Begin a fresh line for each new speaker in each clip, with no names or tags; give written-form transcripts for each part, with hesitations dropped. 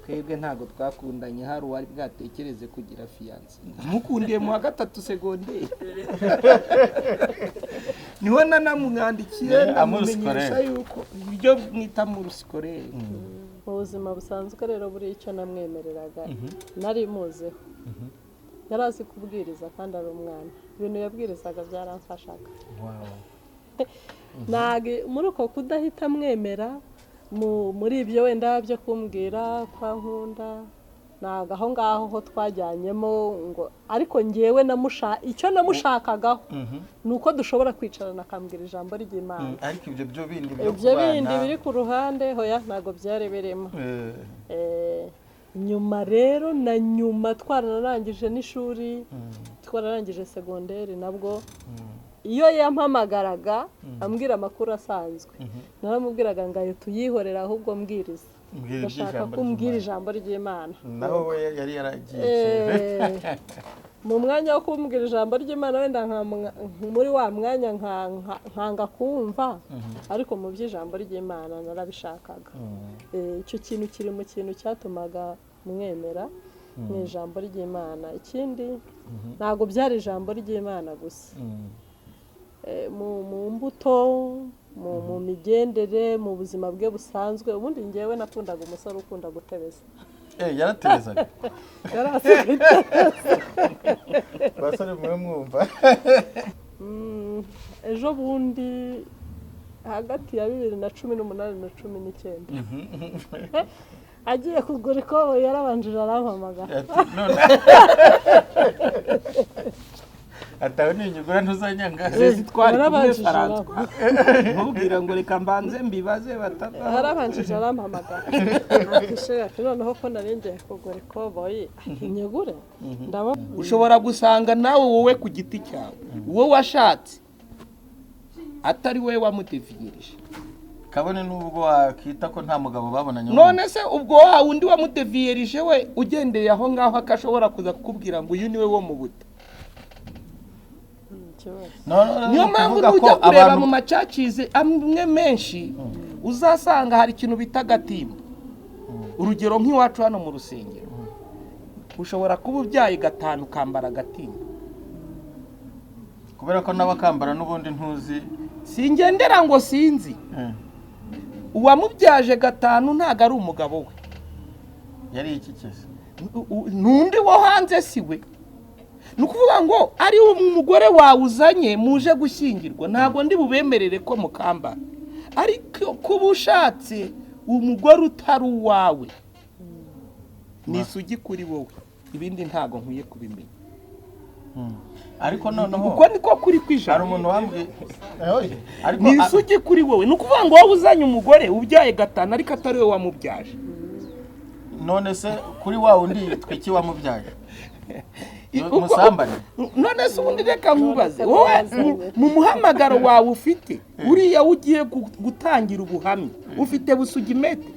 Twebwe ntabwo twakundanye hari uwari bwatekereze kugira fiancé. Mukundiye mu wa gatatu segonderi, niho nanamwandikiye,
Amour
ndamumenyesha
scolaire.
yuko ibyo mwita amour scolaire.
Mu buzima busanzwe rero, buriya icyo namwemereraga nari muziho, yari azi kubwiriza kandi ari umwana. Ibintu yabwirizaga byaramfashaga. Ntabwo muri uko kudahita mwemera muri ibyo wenda byo kumbwira kwa nkunda, ntabwo aho ngaho ho twajyanyemo ngo, ariko ngewe icyo namushakagaho ni uko dushobora kwicarana akambwira ijambo ry'Imana.
Ariko ibyo byo bindi byo
Ibyo bindi
kubana
biri ku ruhande, hoya, ntabwo byari birimo. Nyuma rero, na nyuma twararangije n'ishuri, twararangije segonderi, nabwo iyo yampamagaraga ambwira amakuru asanzwe, naramubwiraga ngo ayo tuyihorera, ahubwo mbwiriza.
Mbwira
Ndashaka
iby'ijambo
ko umbwira
ry'Imana.
ijambo ry'Imana.
Naho we yari yaragiye.
Mu mwanya wo kumbwira ijambo ry'Imana, wenda muri wa mwanya nkanga kumva, ariko mu by'ijambo ry'Imana narabishakaga. Icyo kintu kiri mu kintu cyatumaga mwemera mu ijambo ry'Imana. Ikindi, ntabwo byari ijambo ry'Imana gusa. Mu mbuto, mu migendere, mu buzima bwe busanzwe. Ubundi ngewe nakundaga umusore ukunda gutebeza.
Yaraterezaga?
Yari azi gutebeza.
Basore mwe mwumva.
Ejo bundi hagati ya 2018 na 19, agiye kugura ikoboyi, yarabanjije arampamagara.
Ati none atawe ninyugura ntuzanyanga?
Zezi twari kumwe.
Yarabanjije.
François, ntubwira ngo reka mbanze mbibaze batava.
Yarabanjije arampamagara ati: "Noneho ko nari ngiye kugura ikoboyi," ati: "Nyigure ndaba."
Ushobora gusanga nawe, wowe ku giti cyawe, uwo washatse atari wowe wamudeviyerije.
Kabone n'ubwo wakita ko nta mugabo babonanye.
None se ubwo wa wundi wamudeviyerije we, ugendeye aho ngaho, akashobora kuza kukubwira ngo uyu niwe wo mu buto?
Ikibazo.
No, no, no,
Niyo
ni
mpamvu
ukuvuga
nujya
ko
kureba
abantu
mu macacize amwe menshi, uzasanga hari ikintu bita agatimba. Urugero, nk'iwacu hano mu rusengero, ushobora kuba ubyaye gatanu ukambara agatimba.
Kubera ko n'abakambara n'ubundi ntuzi.
Singendera ngo sinzi. Uwamubyaje gatanu ntabwo ari umugabo we.
Yari iki kese?
N'undi wo hanze, si we. Ni ukuvuga ngo ari umugore wawe uzanye muje gushyingirwa, ntabwo ndi bubemerere ko mukambara, ariko kuba ushatse umugore utari uwawe ni isugi kuri wowe, ibindi ntabwo nkwiye kubimenya.
Ariko noneho
Uko niko kuri
hari
kw'ijana.
umuntu wambwiye, ariko
Ni isugi kuri wowe. Ni ukuvuga ngo wowe uzanye umugore ubyaye gatanu ariko atari we wamubyaje.
None se kuri wa wundi yitwa iki wamubyaje? Umusambane?
None se ubundi reka nkubaze, wowe
Wazanye.
mu muhamagaro wawe ufite, uriya ugiye gutangira ubuhamya, ufite busugimete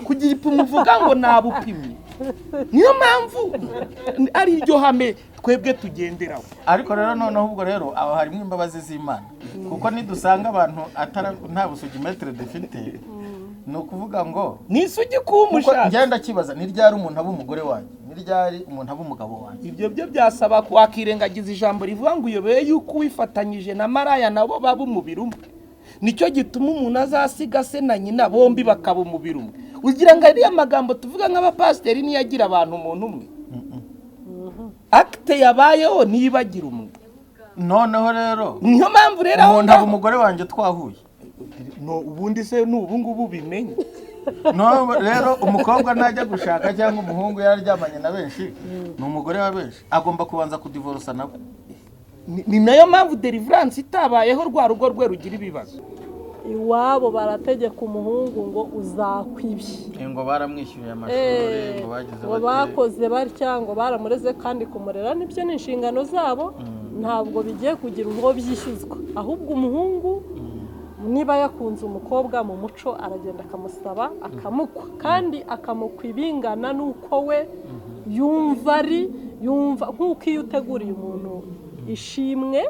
ku gipimo uvuga ngo nabupimye? Niyo mpamvu ari iryo hame twebwe tugenderaho.
Ariko rero noneho ubwo rero aho harimo imbabazi z'Imana, kuko nidusanga abantu nta busugimetere dufite, ni ukuvuga ngo
Ni isugi kuba
kuko
umushaka.
Ngenda ndakibaza: ni ryari umuntu aba umugore wanjye? Ni ryari umuntu aba umugabo wanjye?
Ibyo byo byasaba wakirengagiza ijambo rivuga ngo uyobeye yuko uwifatanyije na maraya nabo baba umubiri umwe. Nicyo gituma umuntu azasiga se na nyina, bombi bakaba umubiri umwe. Ugira ngo ariya magambo tuvuga nk'abapasiteri niyo agira abantu umuntu umwe? Acte yabayeho niyo ibagira umwe.
Noneho rero
Niyo mpamvu rero aho
umuntu aba
ngaho
umugore wanjye twahuye?
No, ubundi se ni ubu ngubu ubimenye?
No, rero umukobwa najya gushaka cyangwa umuhungu yararyamanye na benshi, ni umugore wa benshi, agomba kubanza kudivorosa nabo.
Ni nayo mpamvu deliverance itabayeho, rwa rugo rwe rugira ibibazo.
Iwabo barategeka umuhungu ngo uzakwibye.
Ngo baramwishyuriye amashuri, ngo bagize
ngo
bate.
Bakoze batya, ngo baramureze. Kandi kumurera nibyo, ni inshingano zabo, ntabwo bigiye kugira ubwo byishyuzwa. Ahubwo umuhungu niba yakunze umukobwa mu muco, aragenda akamusaba, akamukwa, kandi akamukwa ibingana n'uko we yumva ari yumva. Nk'uko iyo uteguriye umuntu ishimwe,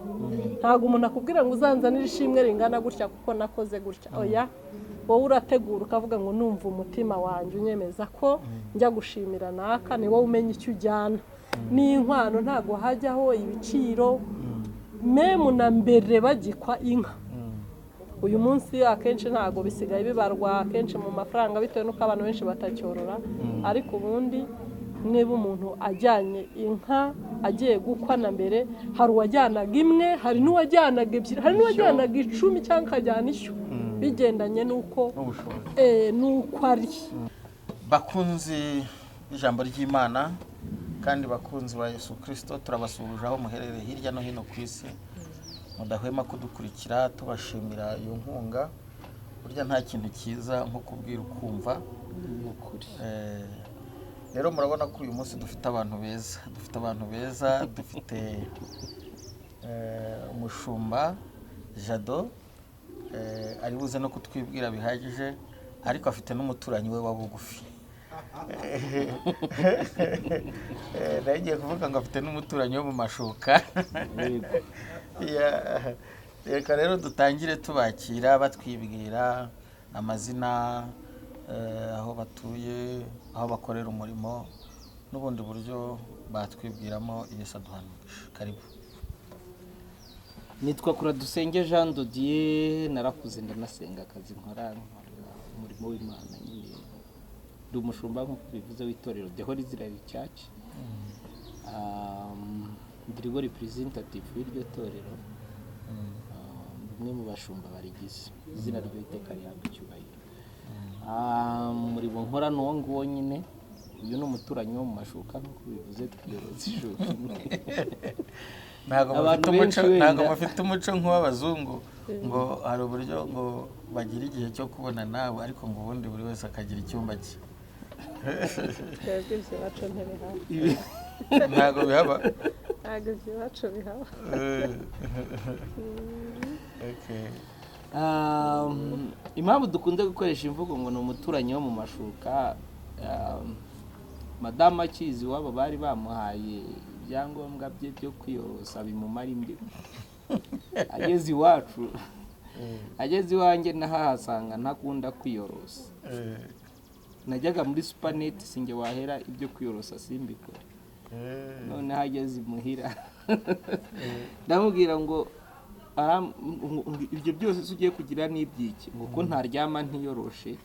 ntabwo umuntu akubwira ngo uzanzanire ishimwe ringana gutya kuko nakoze gutya, oya. Wowe urategura ukavuga ngo numva umutima wanjye unyemeza ko njya gushimira naka, ni wowe umenya icyo ujyana. N'inkwano ntabwo hajyaho ibiciro, même na mbere bagikwa inka. Uyu munsi akenshi ntabwo bisigaye bibarwa akenshi mu mafaranga, bitewe n'uko abantu benshi batacyorora. Ariko ubundi niba umuntu ajyanye inka agiye gukwa, na mbere hari uwajyanaga imwe, hari n'uwajyanaga ebyiri, hari n'uwajyanaga 10 cyangwa akajyana ishyo, bigendanye n'uko
n'ubushobozi
n'uko ari.
Bakunzi b'ijambo ry'Imana kandi bakunzi ba Yesu Kirisito, turabasuhuje aho muherereye hirya no hino ku isi, mudahwema kudukurikira, tubashimira iyo nkunga. Burya nta kintu cyiza nko kubwira ukumva.
Ni ukuri.
Rero murabona ko uyu munsi dufite abantu beza, dufite abantu beza, dufite umushumba Jado, ari buze no kutwibwira bihagije, ariko afite n'umuturanyi we wa bugufi. Nari ngiye kuvuga ngo afite n'umuturanyi wo mu mashuka.
Yego.
Reka rero dutangire tubakira, batwibwira amazina, aho batuye, aho bakorera umurimo n'ubundi buryo batwibwiramo. Yesu aduhana umugisha. Karibu.
Nitwa Kuradusenge Jean Dodier. Narakuze ndanasenga. Akazi nkora, nkora umurimo w'Imana nyine. Ndi umushumba nk'uko bivuze w'itorero The Holy Israel Church. Ndi legal representative w'iryo torero. Ndi umwe mu bashumba barigize. Izina ry'Uwiteka rihabwa icyubahiro. Umurimo nkora ni uwo nguwo nyine. Uyu ni umuturanyi wo mu mashuka nk'uko bivuze, twiyoroza ishuka imwe.
Ntabwo
Abantu
mufite umuco
benshi
ntabwo
wenda-
mufite umuco nk'uw'abazungu, ngo hari uburyo ngo bagira igihe cyo kubona nawe, ariko ngo ubundi buri wese akagira icyumba cye.
Twebwe ibyo iwacu ntibihaba.
Ntabwo bihaba?
Ntabwo ibyo iwacu bihaba.
Okay.
Impamvu dukunze gukoresha imvugo ngo ni umuturanyi wo mu mashuka, madamu akizi iwabo bari bamuhaye ibyangombwa bye byo kwiyorosa bimumara imbeho. Ageze iwacu, ageze iwanjye, nahahasanga ntakunda kwiyorosa. Najyaga muri supaneti, sinjye wahera ibyo kwiyorosa simbikore. Noneho ageze imuhira ndamubwira ngo ngo ibyo byose se ugiye kugira n'ibyiki, ngo ko ntaryama ntiyoroshe?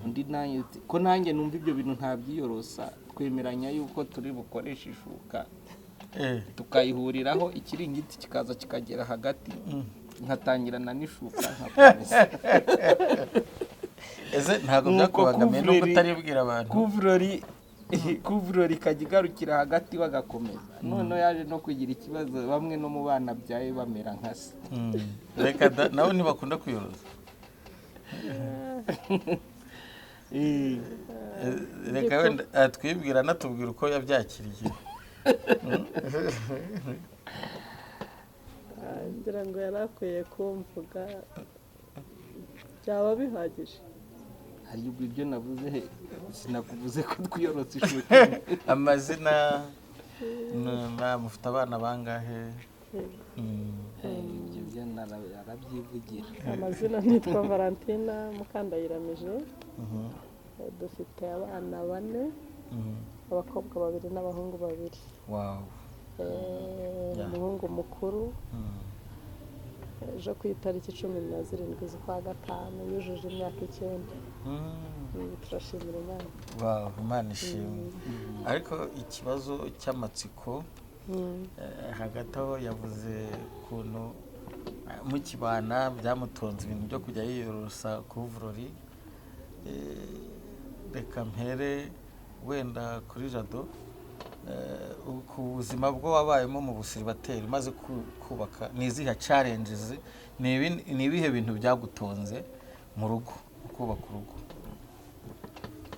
Undi nanjye uti, ko nanjye numva ibyo bintu ntabyiyorosa. Twemeranya yuko turi bukoreshe ishuka, tukayihuriraho, ikiringiti kikaza kikagera hagati, nkatangirana n'ishuka nkakomeza.
Ese ntabwo
Nuko
byakubangamiye nubwo
couvre-lit-
utaribwira abantu?
Couvre-lit ikajya igarukira hagati bagakomeza. Noneho yaje no kugira ikibazo, bamwe no mu bana abyaye bamera nka se.
Reka da, nabo ntibakunda kwiyorosa. Reka wenda atwibwira, anatubwira uko yabyakiriye.
Ngira ngo yari akwiye kumvuga, byaba bihagije.
Hari ubwo ibyo navuze, sinakuvuze ko twiyorotse ishuka.
Amazina, mufite abana bangahe?
Ibyo byo arabyivugira.
Amazina nitwa Valentina Mukandayiramije. Dufite abana bane, abakobwa babiri n'abahungu babiri. Umuhungu mukuru ejo ku itariki 17 z'ukwa gatanu yujuje imyaka 9. Turashimira Imana.
Wow, Imana ishimwe. Ariko ikibazo cy'amatsiko, hagati aho yavuze ukuntu mukibana byamutonze ibintu byo kujya yiyorosa couvre-lit. Reka mpere wenda kuri Jado. Ku buzima bwo wabayemo mu busiribateri umaze kubaka, ni izihe challenges, ni ibihe bintu byagutonze mu rugo, mu kubaka urugo?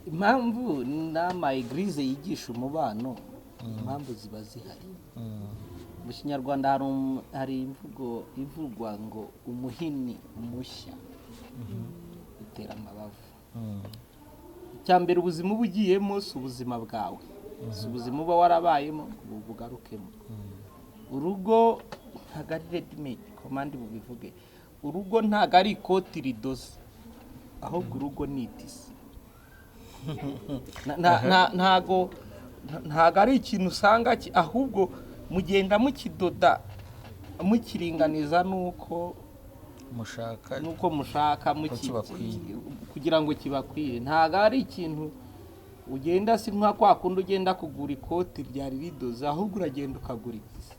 Impamvu n'ama église yigisha umubano, impamvu ziba zihari. Mu Kinyarwanda hari imvugo ivugwa ngo umuhini mushya utera amabavu. Icya mbere, ubuzima uba ugiyemo si ubuzima bwawe, si ubuzima uba warabayemo ngo bugarukemo. Urugo ntabwo ari ready made, commande bubivuge. Urugo ntabwo ari ikoti ridoze. Ahubwo urugo ni itisi. Ntago ari ikintu usanga ahubwo mugenda mukidoda, mukiringaniza nuko
mushaka,
nuko mushaka
kibakwiye.
Kugira ngo kibakwire. Ntago ari ikintu ugenda, si nka kwa kundi ugenda kugura ikoti ryari ridoze, ahubwo uragenda ukagura itisi.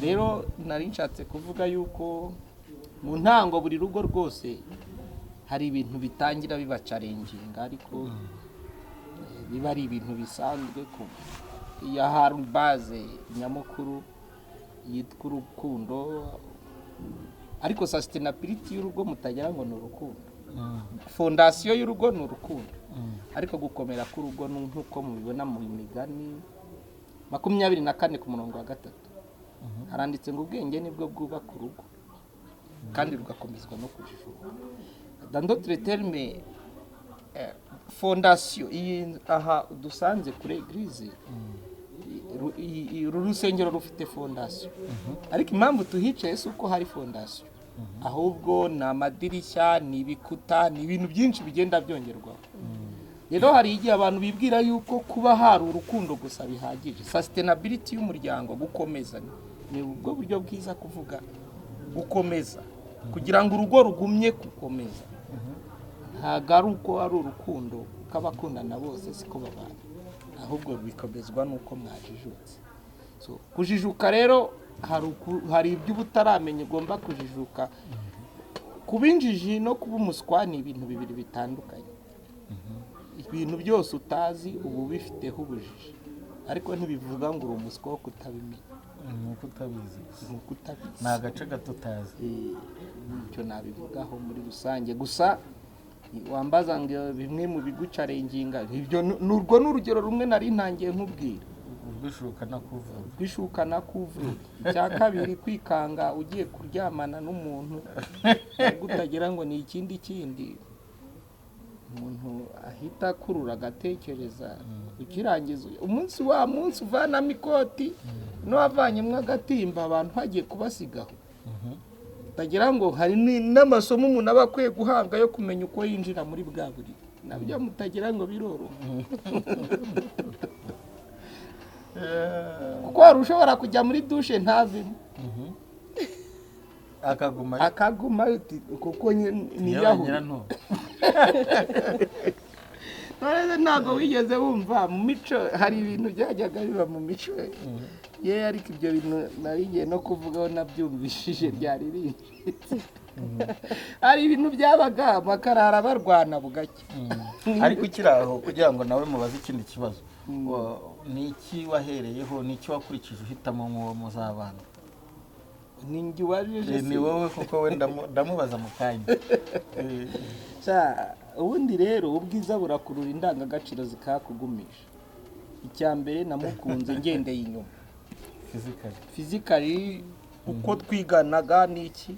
Rero nari nshatse kuvuga yuko mu ntango buri rugo rwose hari ibintu bitangira biba challenging, ariko biba ari ibintu bisanzwe ku iyo hari base nyamukuru yitwa urukundo. Ariko sustainability y'urugo, mutagira ngo ni urukundo. Fondation y'urugo ni urukundo, ariko gukomera k'urugo ni nk'uko mubibona mu Migani 24 ku murongo wa 3, haranditse ngo: "Ubwenge nibwo bwubaka urugo, kandi rugakomezwa no kujijuka." Dans d'autres termes, fondation iyi aha dusanze kuri église, uru rusengero rufite fondation, ariko impamvu tuhicaye si uko hari fondation, ahubwo ni amadirishya, ni ibikuta, ni ibintu byinshi bigenda byongerwaho. Rero hari igihe abantu bibwira yuko kuba hari urukundo gusa bihagije. Sustainability y'umuryango, gukomeza, ni ubwo buryo bwiza kuvuga gukomeza, kugira ngo urugo rugumye gukomeza, ntabwo ari uko ari urukundo, kuko abakundana bose siko babana, ahubwo bikomezwa n'uko mwajijutse. So, kujijuka rero hari ibyo uba utaramenya ugomba kujijuka. Kuba injiji no kuba umuswa ni ibintu bibiri bitandukanye. Ibintu byose utazi uba ubifiteho ubujiji, ariko ntibivuga ngo uri umuswa wo kutabimenya.
Ni uko utabizi gusa.
Ni uko utabizi.
Ni agace gato utazi.
Icyo nabivugaho muri rusange gusa. Wambaza ngo bimwe mu biguchallenginga, ibyo urwo ni urugero rumwe nari ntangiye nkubwira.
Urwishuka no kuvura.
Kwishuka na kuvura. Icya kabiri, kwikanga ugiye kuryamana n'umuntu, ubwo utagira ngo ni ikindi kindi umuntu ahita akurura agatekereza. Ukirangiza umunsi, wa munsi uvanamo ikoti n'uwavanyemo agatimba, abantu hagiye kubasigaho, utagira ngo hari n'amasomo umuntu aba akwiye guhabwa yo kumenya uko yinjira muri bwa buriri, nabyo mutagira ngo biroroha, kuko hari ushobora kujya muri douche ntavemo.
Akaguma.
Akaguma uti, kuko
niyo
niyahuye.
Nyirantu.
None ntabwo wigeze wumva mu mico hari ibintu byajyaga biba mu mico ye? Ariko ibyo bintu nari ngiye no kuvugaho nabyumvishije byari rinjitse. Hari ibintu byabaga bakarara barwana bugacya.
Ariko ukiri aho, kugira ngo nawe mubaze ikindi kibazo, ni iki wahereyeho, ni iki wakurikije uhitamo nk'uwo muzabana?
Ni njye ubajije?
Ni wowe, kuko we ndamubaza mu kanya.
Sha, ubundi rero ubwiza burakurura, indangagaciro zikakugumisha. Icya mbere, namukunze ngendeye inyuma.
Physically.
Physically, uko twiganaga n'iki,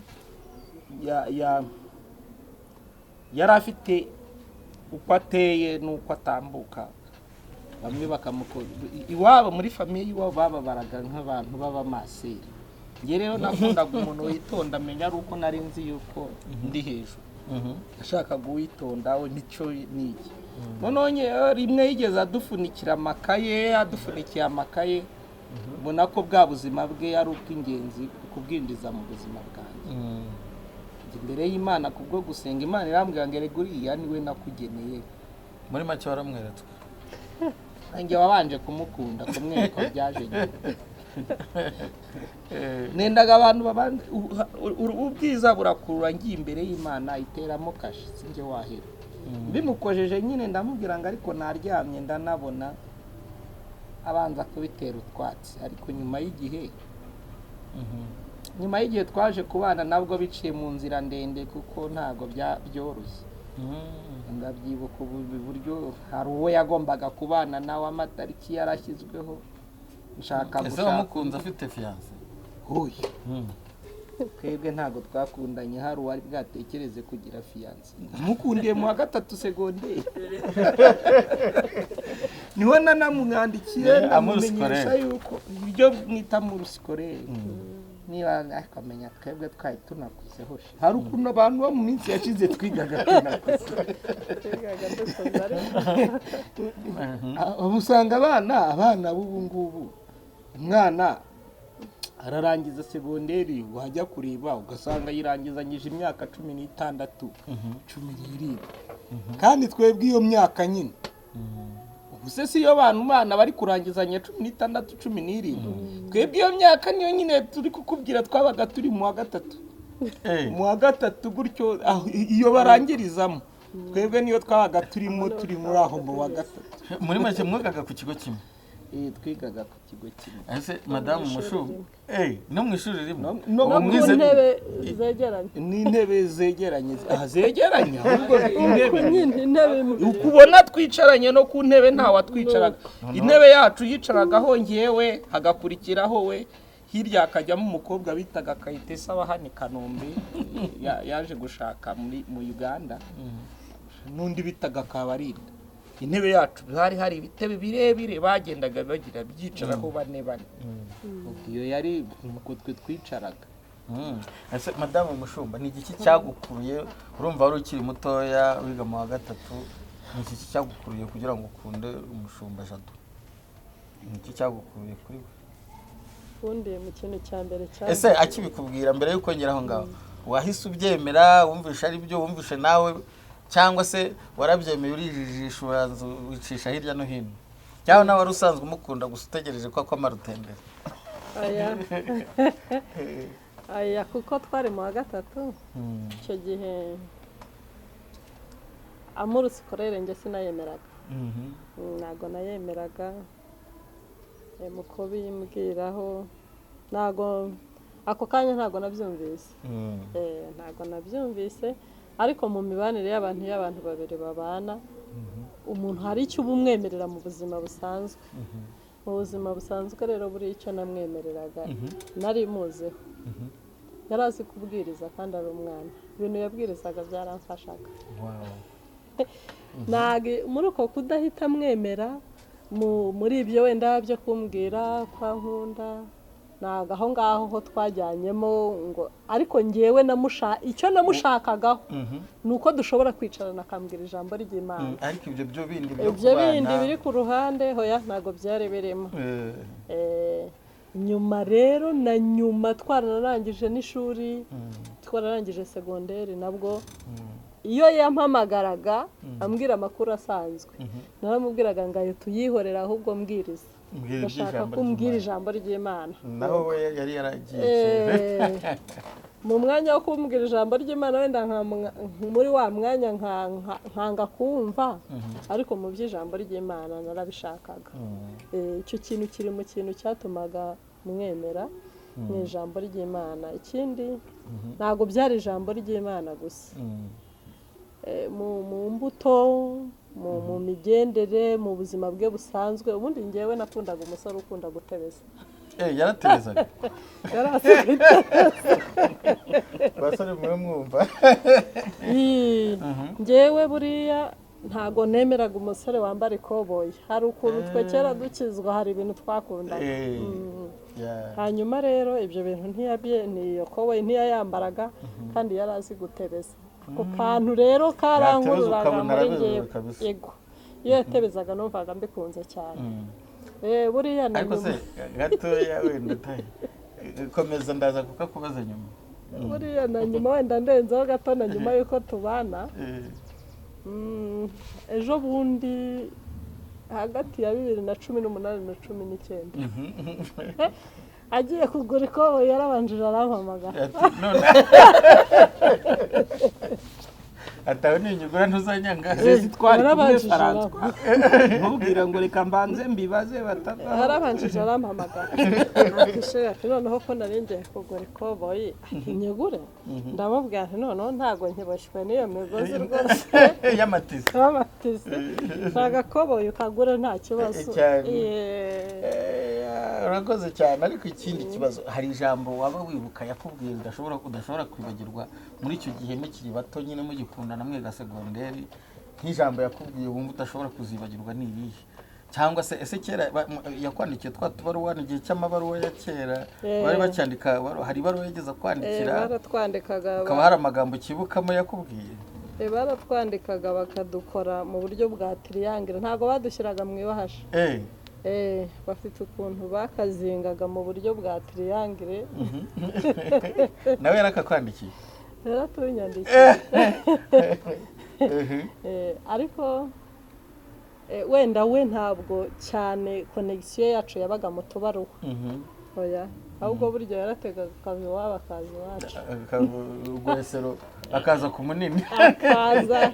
yari afite uko ateye n'uko atambuka, bamwe bakamukora. Iwabo muri famille iwabo bababaraga nk'abantu b'abamaseri. Njye rero nakundaga umuntu witonda, amenya ari uko nari nzi yuko ndi hejuru, nashakaga uwitonda we, mico ni iki. Noneho ngewe rimwe yigeze adufunikira amakaye, adufunikiye amakaye, mbona ko bwa buzima bwe ari ubw'ingenzi kubwinjiza mu buzima bwanjye. Njya imbere y'Imana kubwo gusenga, Imana irambwira ngo: "Erega uriya niwe nakugeneye."
Muri make waramweretswe.
Nanjye wabanje kumukunda, kumwereka byaje nyuma. Nendaga abantu babanje ubwiza burakurura. Ngiye imbere y'Imana iteramo kashe, sinjye wahera bimukojeje nyine. Ndamubwira ngo ariko naryamye ndanabona, abanza kubitera utwatsi, ariko nyuma y'igihe twaje kubana, nabwo biciye mu nzira ndende, kuko ntabwo byoroshye. Ndabyibuka ubu buryo hari uwo yagombaga kubana nawe, amatariki yarashyizweho, nshaka
Ese
gushaka.
Wamukunze afite fiancé?
Huye, twebwe ntabwo twakundanye hari uwari bwatekereze kugira fiancé. Mukundiye mu wa gatatu segonderi, niho nanamwandikiye,
Yeah,
ndamumenyesha
amour scolaire.
yuko ibyo mwita amour scolaire. Niba akamenya twebwe twari tunakuzeho she. Hari ukuntu abantu bo mu minsi yashize twigaga tunakuze.
Twigaga dukuze, ariko
Ubu usanga abana b'ubu ngubu, umwana ararangiza segonderi, wajya kureba ugasanga yirangizanyije imyaka 16, 17, kandi twebwe iyo myaka nyine ubu se si iyo bantu bana bari kurangizanya 16, 17, twebwe iyo myaka niyo nyine turi kukubwira, twabaga turi mu wa gatatu, mu wa gatatu gutyo, aho iyo barangirizamo twebwe niyo twabaga turimo, turi muri aho mu wa gatatu.
Muri make mwigaga ku kigo kimwe?
Twigaga ku kigo kimwe.
Ese madamu Mushu, no mu ishuri rimwe?
No.
Ubu
No ku
mwize-
ntebe zegeranye.
N'intebe zegeranye, aha zegeranye ahubwo intebe
Nyine intebe imwe.
Ukubona twicaranye no ku ntebe ntawatwicaraga. Intebe yacu yicaragaho ngewe, hagakurikiraho we, hirya hakajyamo umukobwa bitaga Kayitesi aba hano i Kanombe, yaje gushaka muri mu Uganda, n'undi bitaga Kabarinda. Intebe yacu hari hari ibitebe birebire bagendaga bagira byicaraho bane bane. Ubwo iyo yari nuko twe twicaraga.
Ese madamu Mushumba, ni igiki cyagukuruye? Urumva wari ukiri mutoya, wiga mu wa gatatu. Ni iki cyagukuruye kugira ngo ukunde umushumba Jado? Ni iki cyagukuruye kuri we?
Ubundi mu kintu cya mbere cya
Ese akibikubwira, mbere y'uko ngera aho ngaho, wahise ubyemera? Wumvishe ari byo wumvishe nawe, cyangwa se warabyemeye urijijisha, uraza wicisha hirya no hino, cyangwa nawe wari usanzwe umukunda gusa utegereje ko akoma rutenderi?
Aya aya, kuko twari mu wa gatatu icyo gihe, amour scolaire njye sinayemeraga. Ntabwo nayemeraga. Mu kubimbwiraho ntabwo ako kanya ntabwo nabyumvise. Ntabwo nabyumvise, ariko mu mibanire y'abantu, iyo abantu babiri babana, umuntu hari icyo uba umwemerera mu buzima busanzwe. Mu buzima busanzwe rero buriya icyo namwemereraga nari muziho, yari azi kubwiriza kandi ari umwana. Ibintu yabwirizaga byaramfashaga. Ntabwo muri uko kudahita mwemera muri ibyo wenda byo kumbwira kwa nkunda, ntabwo aho ngaho ho twajyanyemo ngo, ariko ngewe icyo namushakagaho ni uko dushobora kwicarana akambwira ijambo ry'Imana.
Ariko ibyo byo bindi byo
Ibyo bindi
kubana
biri ku ruhande, hoya, ntabwo byari birimo. Nyuma rero, na nyuma twararangije n'ishuri, twararangije segonderi, nabwo iyo yampamagaraga ambwira amakuru asanzwe, naramubwiraga ngo ayo tuyihorera, ahubwo mbwiriza.
Mbwira
Ndashaka
iby'ijambo
ko umbwira
ry'Imana.
ijambo ry'Imana.
Naho we yari yaragiye kera.
Mu mwanya wo kumbwira ijambo ry'Imana, wenda muri wa mwanya nkanga kumva, ariko mu by'ijambo ry'Imana narabishakaga. Icyo kintu kiri mu kintu cyatumaga mwemera mu ijambo ry'Imana. Ikindi, ntabwo byari ijambo ry'Imana gusa. Mu mbuto, mu migendere, mu buzima bwe busanzwe. Ubundi ngewe nakundaga umusore ukunda gutebeza.
Yaratebezaga?
Yari azi gutebeza.
Basore mwe mwumva.
Ii, ngewe buriya ntago nemeraga umusore wambara ikoboyi. Hari ukuntu twe kera dukizwa hari ibintu twakundaga. Hanyuma rero ibyo bintu ntiyabye, niyo koboyi ntiyayambaraga, kandi yari azi gutebeza. Ako kantu rero karankururaga
Yatebeza ukabona
muri
araberewe
ngewe.
kabisa.
Yego, iyo yatebezaga numvaga mbikunze cyane. Buriya na
Ariko
nyuma
se gatoya wenda utahe, komeza, ndaza kukakubaza nyuma.
Buriya na nyuma, wenda ndenzeho gato, na nyuma y'uko tubana, ejo bundi hagati ya 2018 na 19, agiye kugura ikoboyi yarabanjije arampamagara.
Ati, none atawe ninyugura ntuzanyanga?
Zezi twari kumwe.
Yarabanjije.
François ntubwira ngo reka mbanze mbibaze batavaho.
Yarabanjije arampamagara ati: "Chéri," ati, "noneho ko nari ngiye kugura ikoboyi," ati, "nyigure?" Ndamubwira nti: "Noneho ntabwo nkiboshywe n'iyo migozi rwose
Y'amatisi.
Y'amatisi, nta gakoboyi ukagura nta kibazo."
Cyane.
Eh.
Urakoze cyane. Ariko ikindi kibazo, hari ijambo waba wibuka yakubwiye udashobora kwibagirwa muri icyo gihe mukiri bato nyine, mugikundana, mwiga segonderi? Nk'ijambo yakubwiye wumva udashobora kuzibagirwa ni irihe? Cyangwa se ese kera yakwandikiye twa tubaruwa, ni igihe cy'amabaruwa ya kera?
Eh.
Bari bacyandika, hari ibaruwa yigeze kwandikira?
Baratwandikaga.
Hakaba hari amagambo ukibukamo yakubwiye?
Baratwandikaga bakadukora mu buryo bwa triangle, ntabwo badushyiraga mu ibahasha. Bafite ukuntu bakazingaga mu buryo bwa triangle.
Nawe yarakakwandikiye?
Yaratunyandikiye. Ariko wenda we ntabwo cyane connexion yacu yabaga mu tubaruwa. Oya, ahubwo burya yarategaga akava iwabo akaza iwacu.
Urwesero akaza ku munini.
Akaza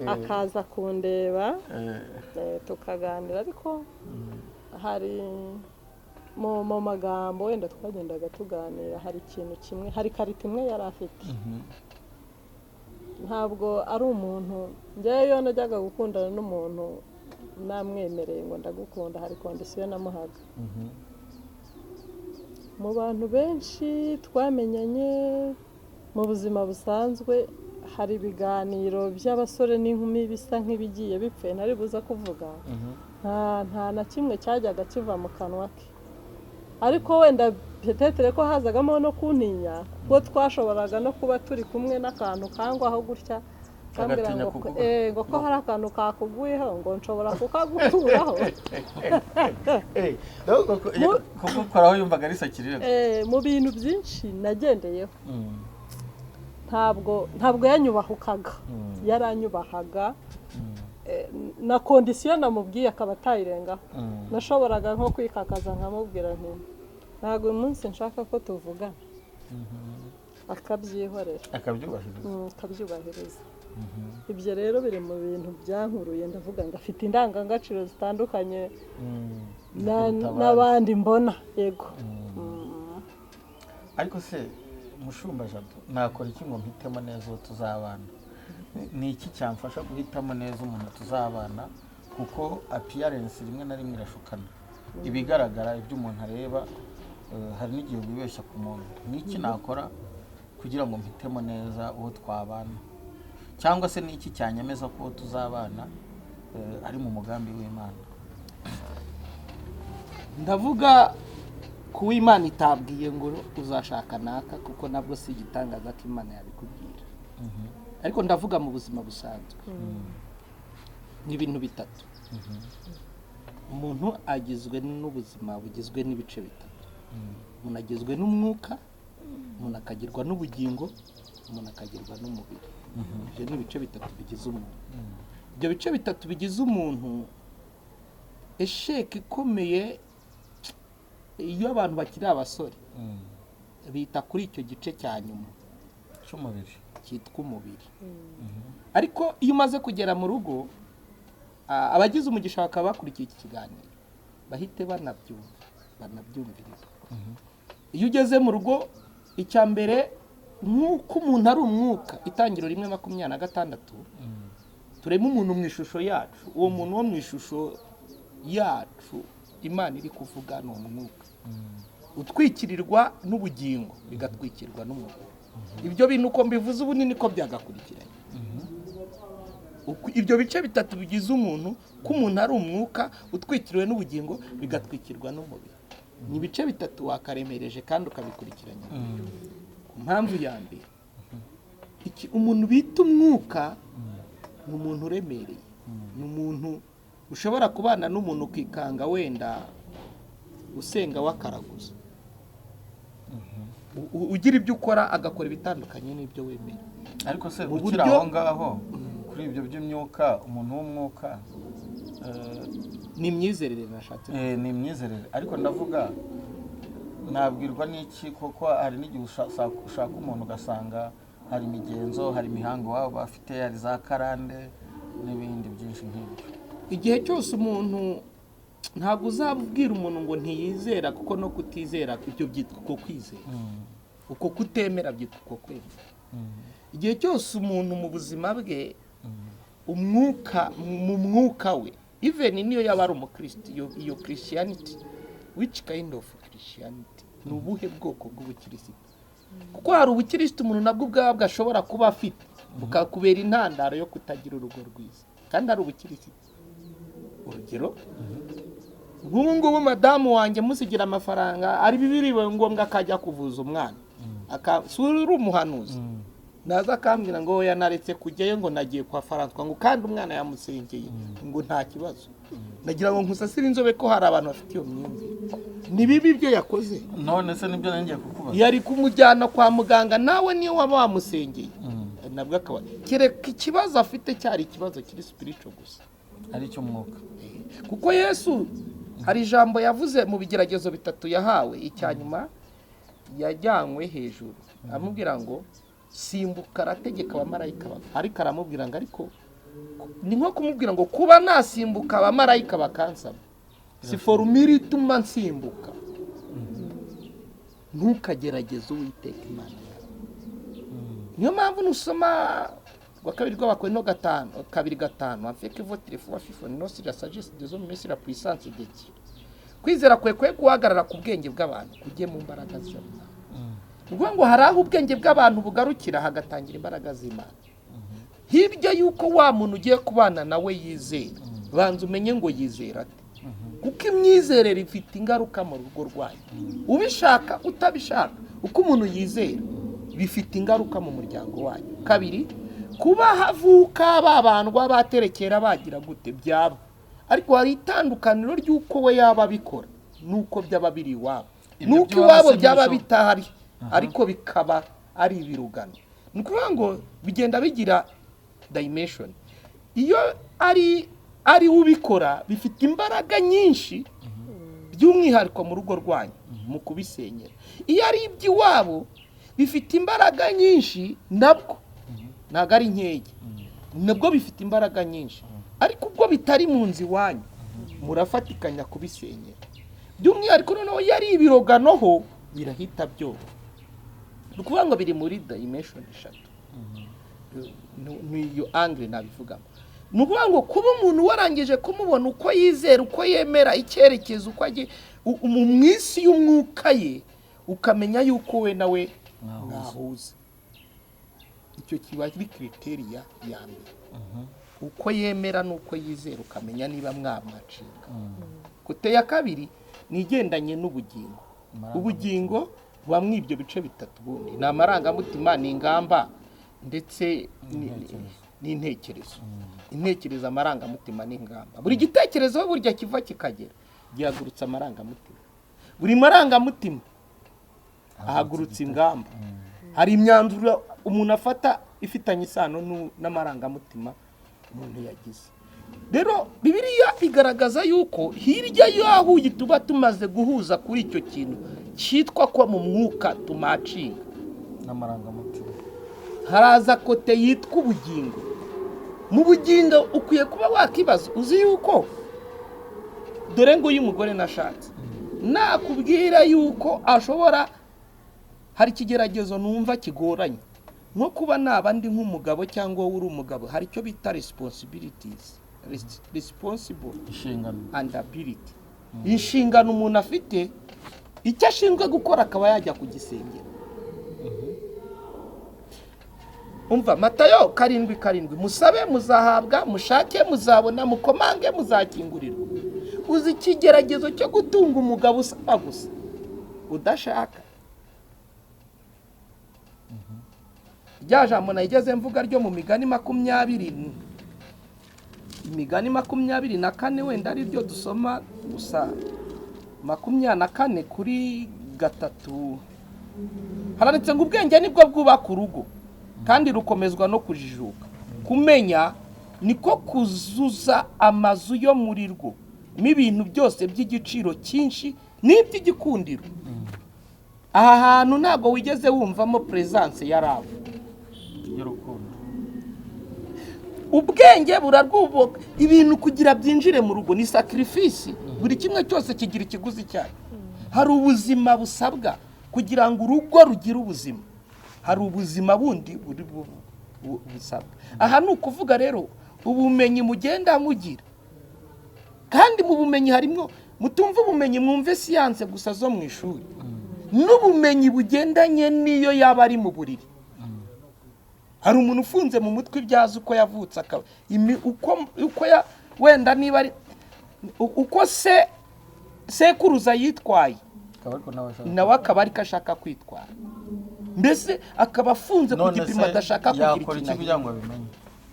akaza kundeba, tukaganira, ariko hari mu magambo wenda twagendaga tuganira, hari ikintu kimwe, hari qualité imwe yari afite. Ntabwo ari umuntu, njyewe iyo najyaga gukundana n'umuntu namwemereye ngo ndagukunda, hari condition namuhaga. Mu bantu benshi twamenyanye mu buzima busanzwe, hari ibiganiro by'abasore n'inkumi bisa nk'ibigiye bipfuye ntari buza kuvuga, nta na kimwe cyajyaga kiva mu kanwa ke. Ariko wenda peut-être ko hazagamo no kuntinya, kuko twashoboraga no kuba turi kumwe n'akantu kangwaho gutya, akambwira
Agatinya
ngo
kukuba.
Ngo ko hari akantu kakuguyeho, ngo nshobora kukagukuraho.
Donc, kugukoraho yumvaga ari sacrilège.
Mu bintu byinshi nagendeyeho, ntabwo yanyubahukaga, yaranyubahaga. Na condition namubwiye akaba atayirengaho. Nashoboraga nko kwikakaza nkamubwira nti ntabwo uyu munsi nshaka ko tuvugana, akabyihorera.
Akabyubahiriza.
Akabyubahiriza. Ibyo rero biri mu bintu byankuruye, ndavuga ngo afite indangagaciro zitandukanye
Kuruta abandi.
n'abandi mbona, yego.
Ariko se mushumba Jado, nakora iki ngo mpitemo neza uwo tuzabana? Ni iki cyamfasha guhitamo neza umuntu tuzabana? Kuko appearance rimwe na rimwe irashukana, ibigaragara, ibyo umuntu areba, hari n'igihe wibeshya ku muntu. Ni iki nakora kugira ngo mpitemo neza uwo twabana, cyangwa se ni iki cyanyemeza ko uwo tuzabana ari mu mugambi w'Imana?
Ndavuga ku w'Imana itabwiye ngo uzashaka naka, kuko nabwo si igitangaza ko Imana yabikubwira. Ariko ndavuga mu buzima busanzwe, ni ibintu bitatu. Umuntu agizwe n'ubuzima bugizwe n'ibice bitatu: umuntu agizwe n'umwuka, umuntu akagirwa n'ubugingo, umuntu akagirwa n'umubiri. Ibyo ni ibice bitatu bigize umuntu. Ibyo bice bitatu bigize umuntu, échec ikomeye iyo abantu bakiri abasore bita kuri icyo gice cya nyuma
cy'umubiri,
cyitwa umubiri. Ariko iyo umaze kugera mu rugo, abagize umugisha bakaba bakurikiye iki kiganiro, bahite banabyumva, banabyumviriza. Iyo ugeze mu rugo, icya mbere, nk'uko umuntu ari umwuka, Itangiriro 1:26, tureme umuntu mu ishusho yacu. Uwo muntu wo mu ishusho yacu Imana iri kuvuga ni umwuka utwikirirwa n'ubugingo, bigatwikirwa n'umubiri. Ibyo bintu uko mbivuze ubu niko byagakurikiranye. Ibyo bice bitatu bigize umuntu, ko umuntu ari umwuka utwikiriwe n'ubugingo, bigatwikirwa n'umubiri, ni ibice bitatu wakaremereje kandi ukabikurikiranya. Ku mpamvu ya mbere, iki umuntu bita umwuka ni umuntu uremereye, ni umuntu ushobora kubana n'umuntu ukikanga wenda usenga wakaraguza, ugira ibyo ukora agakora ibitandukanye n'ibyo wemera.
Ariko se
Mu
ukiri
buryo-
aho ngaho kuri ibyo by'imyuka, umuntu w'umwuka
Ni imyizerere nashatse.
Ni imyizerere, ariko ndavuga nabwirwa n'iki? Kuko hari n'igihe ushaka umuntu ugasanga hari imigenzo, hari imihango wabo bafite, hari za karande n'ibindi byinshi nk'ibyo.
Igihe cyose umuntu, ntabwo uzabwira umuntu ngo ntiyizera, kuko no kutizera ibyo byitwa uko kwizera, uko kutemera byitwa uko kwemera. Igihe cyose umuntu mu buzima bwe, umwuka, mu mwuka we, even niyo yaba ari umukristo, iyo Christianity, which kind of Christianity, ni ubuhe bwoko bw'ubukirisitu? Kuko hari ubukirisitu umuntu nabwo ubwabwo ashobora kuba afite bukakubera intandaro yo kutagira urugo rwiza kandi ari ubukirisitu. Urugero, nk'ubu ngubu madamu wanjye musigira amafaranga, ari bibiriwe ngombwa akajya kuvuza umwana. Si uri umuhanuzi, naza akambwira ngo oya, naretse kujyayo, ngo nagiye kwa Faranswa, ngo kandi umwana yamusengeye, ngo nta kibazo. Nagira ngo nkusasire inzobe ko hari abantu bafite iyo myumvire. Ni bibi ibyo yakoze.
None se nibyo ngiye kukubaza.
Yari kumujyana kwa muganga, nawe niyo waba wamusengeye nabwo akaba, kereka ikibazo afite cyari ikibazo kiri spiritual gusa,
ari cyo mwuka.
Kuko Yesu hari ijambo yavuze mu bigeragezo bitatu yahawe, icya nyuma yajyanywe hejuru, amubwira ngo simbuka, arategeka abamarayika ariko aramubwira ngo, ariko ni nko kumubwira ngo kuba nasimbuka abamarayika bakansaba, si formule ituma nsimbuka. Ntukagerageze Uwiteka Imana yawe. Niyo mpamvu nusoma rwa kabiri rw'Abakorinto 5:2, afin que votre foi fût non sur la sagesse des hommes mais sur la puissance de Dieu. Kwizera kwe kwe guhagarara ku bwenge bw'abantu, kujye mu mbaraga z'Imana. Ni ukuvuga ngo hari aho ubwenge bw'abantu bugarukira hagatangira imbaraga z'Imana. Hirya y'uko wa muntu ugiye kubana nawe yizera, banza umenye ngo yizera ate, kuko imyizerere ifite ingaruka mu rugo rwanyu, ubishaka utabishaka. Uko umuntu yizera bifite ingaruka mu muryango wanyu. Kabiri, kuba havuka babandwa, baterekera, bagira gute, byaba, ariko hari itandukaniro ry'uko we yaba abikora n'uko byaba biri iwabo,
Ibyo
n'uko
by'iwabo
iwabo
se
byaba
ntibishoboka.
bitahari ariko bikaba ari ibirugano. Ni ukuvuga ngo bigenda bigira dimension. Iyo ari we ubikora, bifite imbaraga nyinshi, by'umwihariko mu rugo rwanyu, mu kubisenyera. Iyo ari iby'iwabo, bifite imbaraga nyinshi nabwo, ntabwo ari nkeya, nabwo bifite imbaraga nyinshi, ariko ubwo bitari mu nzu iwanyu, murafatikanya kubisenyera. By'umwihariko noneho iyo ari ibirogano ho birahita byoroha. Ni ukuvuga ngo biri muri dimension eshatu. Ni iyo angle nabivugamo. Ni ukuvuga ngo kuba umuntu warangije kumubona uko yizera, uko yemera, icyerekezo, uko agiye mu isi y'umwuka ye, ukamenya yuko we nawe mwahuza, icyo kiba ari criteria ya mbere. Uko yemera n'uko yizera, ukamenya niba mwamacinga. Côté ya kabiri ni igendanye n'ubugingo. Ubugingo bubamo ibyo bice bitatu ubundi: ni amarangamutima, ni ingamba, ndetse n'intekerezo. Intekerezo, amarangamutima n'ingamba. Buri gitekerezo aho burya kiva kikagera gihagurutsa amarangamutima, buri marangamutima ahagurutsa ingamba. Hari imyanzuro umuntu afata ifitanye isano n'amarangamutima umuntu yagize. Rero Bibiliya igaragaza yuko hirya y'aho tuba tumaze guhuza kuri icyo kintu cyitwa ko mu mwuka tumacinga
n'amarangamutima,
haraza côté yitwa ubugingo. Mu bugingo ukwiye kuba wakibaza, uzi yuko dore ngo uyu mugore nashatse, nakubwira yuko ashobora, hari ikigeragezo numva kigoranye, nko kuba naba ndi nk'umugabo cyangwa wowe uri umugabo, hari icyo bita responsibilities, responsible
inshingano
and ability, inshingano umuntu afite, icyo ashinzwe gukora, akaba yajya kugisengera. Umva Matayo 7:7: musabe muzahabwa, mushake muzabona, mukomange muzakingurirwa. Uzi ikigeragezo cyo gutunga umugabo usaba gusa udashaka? Rya jambo nayigeze mvuga ryo mu Migani 20, Imigani 24, wenda ari ryo dusoma gusa, 24:3, haranditse ngo ubwenge nibwo bwubaka urugo, kandi rukomezwa no kujijuka. Kumenya niko kuzuza amazu yo muri rwo n'ibintu byose by'igiciro cyinshi n'iby'igikundiro. Aha hantu ntabwo wigeze wumvamo presence ya love,
y'urukundo.
Ubwenge burarwubaka. Ibintu kugira byinjire mu rugo ni sacrifice. Buri kimwe cyose kigira ikiguzi cyayo. Hari ubuzima busabwa kugira ngo urugo rugire ubuzima, hari ubuzima bundi buri busabwa. Aha ni ukuvuga rero ubumenyi mugenda mugira, kandi mu bumenyi harimo, mutumva ubumenyi mwumve siyanse gusa zo mu ishuri, n'ubumenyi bugendanye n'iyo yaba ari mu buriri. Hari umuntu ufunze mu mutwe ibyazi, uko yavutse, akaba uko ya wenda niba ari Uko se sekuruza yitwaye,
Akaba ariko nawe ashaka.
nawe akaba ariko ashaka kwitwara, mbese akaba afunze ku
None
gipimo
se
adashaka kugira
yakora iki
ikintu
kugira ngo abimenye?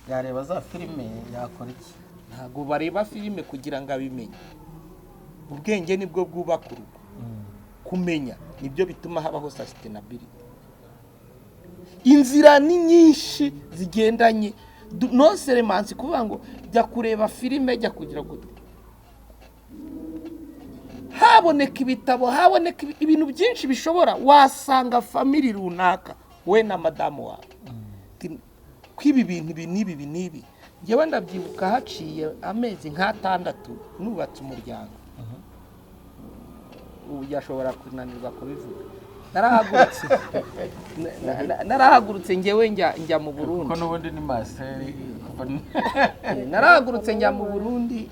Yareba za filime? Yakora iki?
Ntabwo bareba filime kugira ngo abimenye. Ubwenge nibwo bwubaka urugo. Kumenya nibyo bituma habaho sustainability. Inzira ni nyinshi zigendanye non seulement kuvuga ngo jya kureba filime, jya kugira gute. Haboneka ibitabo, haboneka ibintu byinshi bishobora. Wasanga family runaka, we na madamu wawe, ko ibi bintu ibi n'ibi ibi n'ibi. Njyewe ndabyibuka, haciye amezi nk'atandatu nubatse umuryango, ubu yashobora kunanirwa kubivuga, narahagurutse njyewe njya mu Burundi.
Kuko n'ubundi ni maseri kuva.
Narahagurutse njya mu Burundi,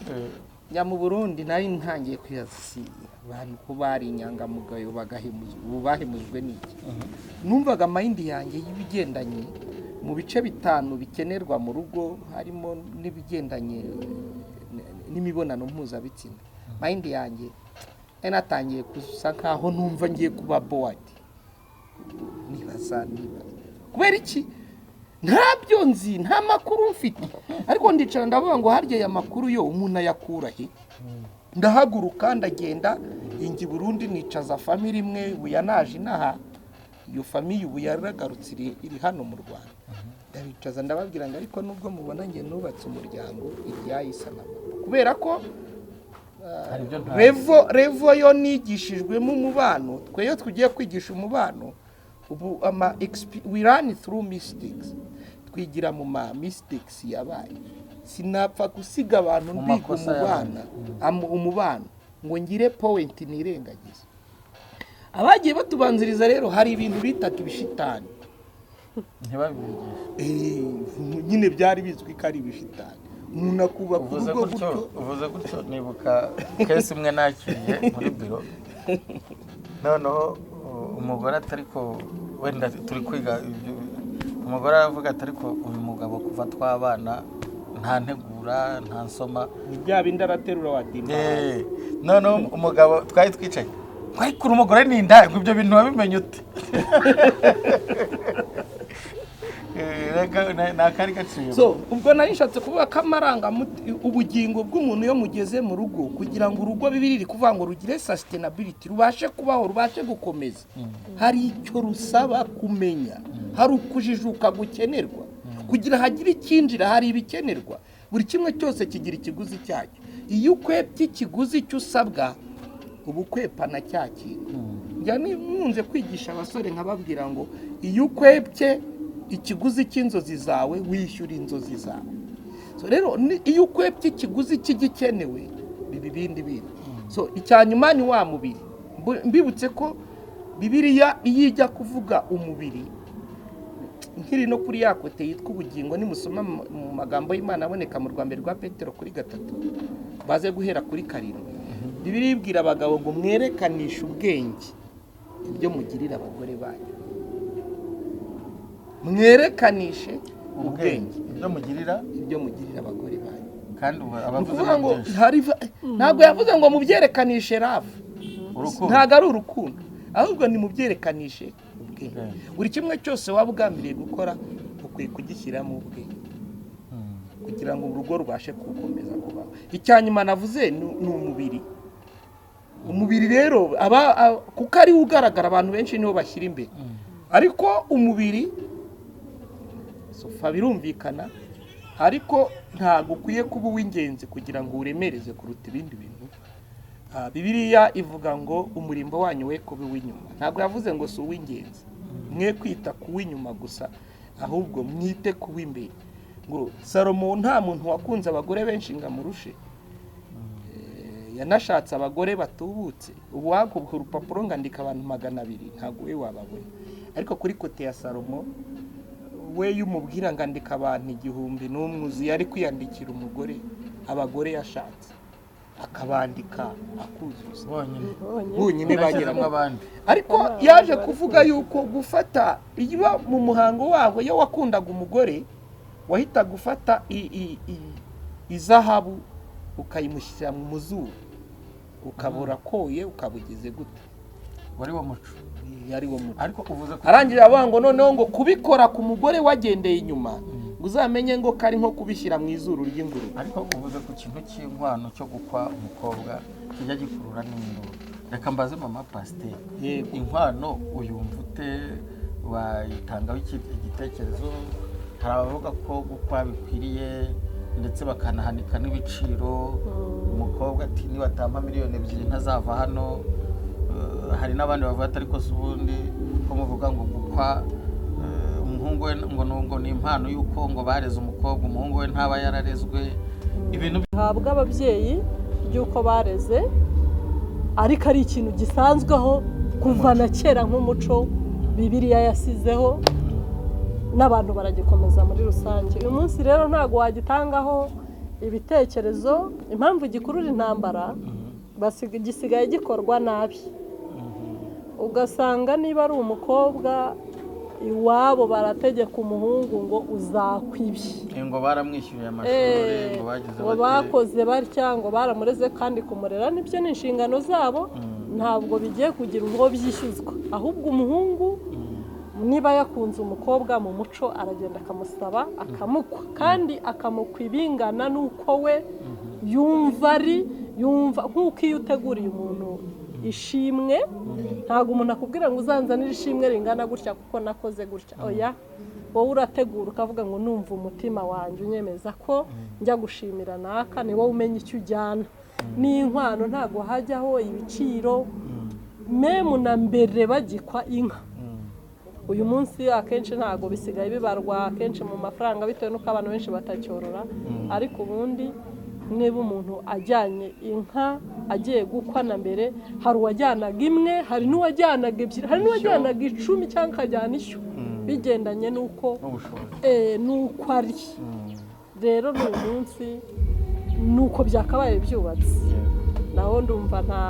njya mu Burundi. Nari ntangiye kwibaza si abantu ko bari inyangamugayo bagahemuzwa, ubu bahemujwe n'iki? Numvaga mind yanjye y'ibigendanye mu bice bitanu bikenerwa mu rugo, harimo n'ibigendanye n'imibonano mpuzabitsina. Mind yanjye nari natangiye gusa nkaho numva ngiye kuba bored. Nibaza nibaza kubera iki ntabyo nzi, nta makuru mfite. Ariko ndicara ndavuga ngo harya aya makuru yo umuntu ayakura he? Ndahaguruka ndagenda ingi Burundi, nicaza famille imwe. Ubu yanaje inaha, iyo famille ubu yaragarutse, iri hano mu Rwanda. Ndabicaza ndababwira ngo ariko nubwo mubona njye nubatse umuryango iryayisa na papa, kubera ko
Hari ibyo ntazi.
Level yo nigishijwemo umubano. Twe iyo tugiye kwigisha umubano ubu ama we learn through mistakes, twigira mu ma mistakes yabaye. Sinapfa gusiga abantu
Mu
mbiga
makosa
umubana umubano ngo ngire point nirengagize. Abagiye batubanziriza rero hari ibintu bitaga ibishitani.
Ntibabibigishe.
Nyine byari bizwi ko ari ibishitani, umuntu akubaka
Uvuze
urugo
gutyo,
gutyo.
uvuze gutyo nibuka case imwe nakiriye muri biro. Noneho umugore atari ko wenda turi kwiga umugore aravuga ati: "Ariko uyu mugabo kuva twabana nta ntegura, nta nsoma."
Ni bya bindi araterura wa dimba.
Noneho umugabo twari twicaye ngo: "Ariko uri umugore ni indaya, ngo ibyo bintu wabimenye ute?" Reka ni akari gaciye.
So ubwo nari nshatse kuvuga ko amarangamutima, ubugingo bw'umuntu, iyo mugeze mu rugo, kugira ngo urugo, bibiri iri kuvuga ngo rugire sustainability, rubashe kubaho, rubashe gukomeza, hari icyo rusaba kumenya, hari ukujijuka gukenerwa kugira hagire icyinjira, hari ibikenerwa. Buri kimwe cyose kigira ikiguzi cyacyo. Iyo ukwepye ikiguzi cyo usabwa, uba ukwepana cya kintu. Njya nkunze kwigisha abasore nkababwira ngo iyo ukwepye ikiguzi cy'inzozi zawe, wishyura inzozi zawe. So rero iyo ukwepye ikiguzi cy'igikenewe, biba ibindi bintu. So icya nyuma ni wa mubiri. Mbibutse ko Bibiliya iyo ijya kuvuga umubiri, nkiri no kuri ya côté yitwa ubugingo, nimusoma mu magambo y'Imana aboneka mu rwa mbere rwa Petero kuri 3, baze guhera kuri 7, Bibiliya ibwira abagabo ngo mwerekanishe ubwenge ibyo mugirira abagore banyu. Mwerekanishe ubwenge
ibyo mugirira
ibyo mugirira abagore banyu.
Kandi ubu
Ni
abavuze
ukuvuga ngo
byinshi.
Hari ntabwo yavuze ngo mubyerekanishe love.
Urukundo.
Ntabwo ari urukundo, ahubwo ni mubyerekanishe ubwenge.
Ubwenge.
Buri kimwe cyose waba ugambiriye gukora ukwiye kugishyiramo ubwenge kugira ngo urugo rubashe gukomeza kubaho. Icya nyuma navuze ni umubiri. Umubiri rero aba kuko ariwo ugaragara, abantu benshi niwo bashyira imbere. Ariko umubiri sofa birumvikana, ariko ntabwo ukwiye kuba uw'ingenzi kugira ngo uwuremereze kuruta ibindi bintu. Bibiliya ivuga ngo umurimbo wanyu we kuba uw'inyuma. Ntabwo yavuze ngo si uw'ingenzi. Mwe kwita ku w'inyuma gusa, ahubwo mwite ku w'imbere. Ngo Salomo nta muntu wakunze abagore benshi ngo amurushe. Yanashatse abagore batubutse. Ubu wakubuha urupapuro ngo andika abantu 200, ntabwo we wababona. Ariko kuri côté ya Salomo, we iyo umubwira ngo andika abantu 1001 uzi, yari kwiyandikira umugore, abagore yashatse akabandika akuzuza.
Bonyine.
Bonyine.
Bonyine
Unashyizemo
bageramo
abandi.
Ariko yaje kuvuga yuko gufata iyo mu muhango wabo, iyo wakundaga umugore wahitaga ufata izahabu. Ukayimushyira mu muzuru, ukabura koye, ukabugize gute?
Wari wo muco.
Ari wo muco.
Ariko uvuze ko
Arangije avuga ngo noneho ngo kubikora ku mugore wagendeye inyuma, ngo uzamenye ngo kari nko kubishyira mu izuru ry'ingurube.
Ariko uvuze ku kintu cy'inkwano cyo gukwa umukobwa kijya gikurura n'induru. Reka mbaze mama pasiteri.
Yego.
Inkwano uyumva ute? Wayitangaho igitekerezo? Hari abavuga ko gukwa bikwiriye, ndetse bakanahanika n'ibiciro, umukobwa ati: "Nibatampa 2 miliyoni ntazava hano." Hari n'abandi bavuga ati: "Ariko si ubundi ko muvuga ngo gukwa umuhungu we ngo ni impano y'uko ngo bareze umukobwa, umuhungu we ntaba yararezwe?" Ibintu
Bihabwa ababyeyi by'uko bareze, ariko ari ikintu gisanzweho kuva na kera nk'umuco Bibiliya yasizeho, n'abantu baragikomeza muri rusange. Uyu munsi rero ntabwo wagitangaho ibitekerezo. Impamvu gikurura intambara, gisigaye gikorwa nabi, ugasanga niba ari umukobwa, iwabo barategeka umuhungu ngo uzakwa ibi.
Ngo baramwishyuriye amashuri, ngo bagize
ngo
bate.
Bakoze batya, ngo baramureze. Kandi kumurera nibyo, ni inshingano zabo, ntabwo bigiye kugira ubwo byishyuzwa. Ahubwo umuhungu niba yakunze umukobwa mu muco, aragenda akamusaba, akamukwa, kandi akamukwa ibingana n'uko we yumva ari yumva. Nk'uko iyo uteguriye umuntu ishimwe, ntabwo umuntu akubwira ngo uzanzanire ishimwe ringana gutya kuko nakoze gutya. Oya, wowe urategura ukavuga ngo numva umutima wanjye unyemeza ko njya gushimira naka. Ni wowe umenya icyo ujyana. N'inkwano ntabwo hajyaho ibiciro, même na mbere bagikwa inka. Uyu munsi akenshi ntabwo bisigaye bibarwa akenshi mu mafaranga, bitewe n'uko abantu benshi batacyorora. Ariko ubundi niba umuntu ajyanye inka agiye gukwa, na mbere hari uwajyanaga imwe, hari n'uwajyanaga ebyiri, hari n'uwajyanaga 10 cyangwa akajyana ishyo, bigendanye n'uko
n'ubushobozi.
N'uko ari. Rero n'uyu munsi ni uko byakabaye byubatse, naho ndumva nta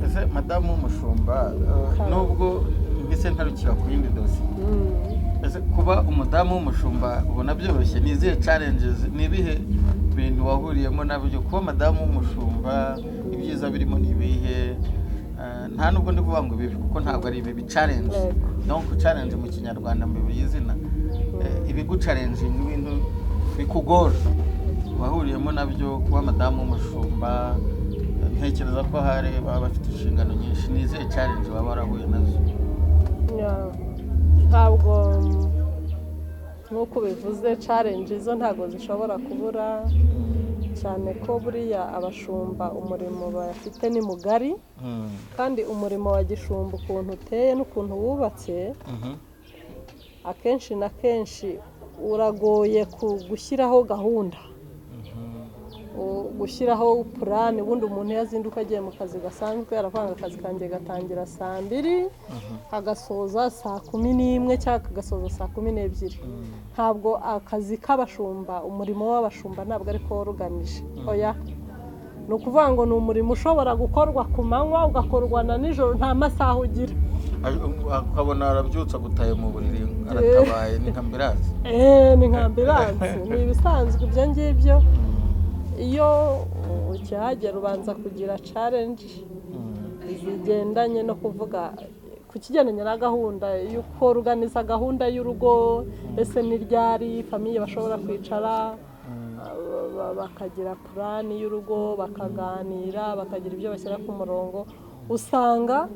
Ese madamu w'umushumba, nubwo mbese ntarukira ku yindi dosiye, ese kuba umudamu w'umushumba ubona byoroshye? Ni izihe challenges, ni ibihe bintu wahuriyemo nabyo kuba madamu w'umushumba? Ibyiza birimo ni ibihe? Nta nubwo ndi kuvuga ngo ibibi, kuko ntabwo ari ibibi. Challenge, donc challenge mu Kinyarwanda mbiburi izina, ibiguchallenginga, ibintu bikugora wahuriyemo nabyo kuba madamu w'umushumba. Ntekereza ko hari baba bafite inshingano nyinshi. Ni izihe challenge baba warahuye nazo?
Yeah. Ntabwo, nk'uko bivuze, challenge zo ntabwo zishobora kubura, cyane ko buriya abashumba umurimo bafite ni mugari, kandi umurimo wa gishumba ukuntu uteye n'ukuntu wubatse, akenshi na kenshi uragoye gushyiraho gahunda, gushyiraho plan. Ubundi umuntu iyo azinduka agiye mu kazi gasanzwe, aravanga akazi kanjye gatangira saa 2, kagasoza saa 11 cyangwa kagasoza saa 12. Ntabwo akazi k'abashumba, umurimo w'abashumba ntabwo ariko rugamije. Oya, ni ukuvuga ngo ni umurimo ushobora gukorwa ku manywa, ugakorwa na nijoro, nta masaha ugira.
Ukabona arabyutse agutaye mu buriri, aratabaye, ni nka ambulance.
Ni nka ambulance, ni ibisanzwe ibyo ngibyo. Iyo ukihagera ubanza kugira challenge zigendanye no kuvuga ku kigendanye na gahunda y'uko organiza gahunda y'urugo. Ese ni ryari famille bashobora kwicara bakagira plan y'urugo, bakaganira, bakagira ibyo bashyira ku murongo? Usanga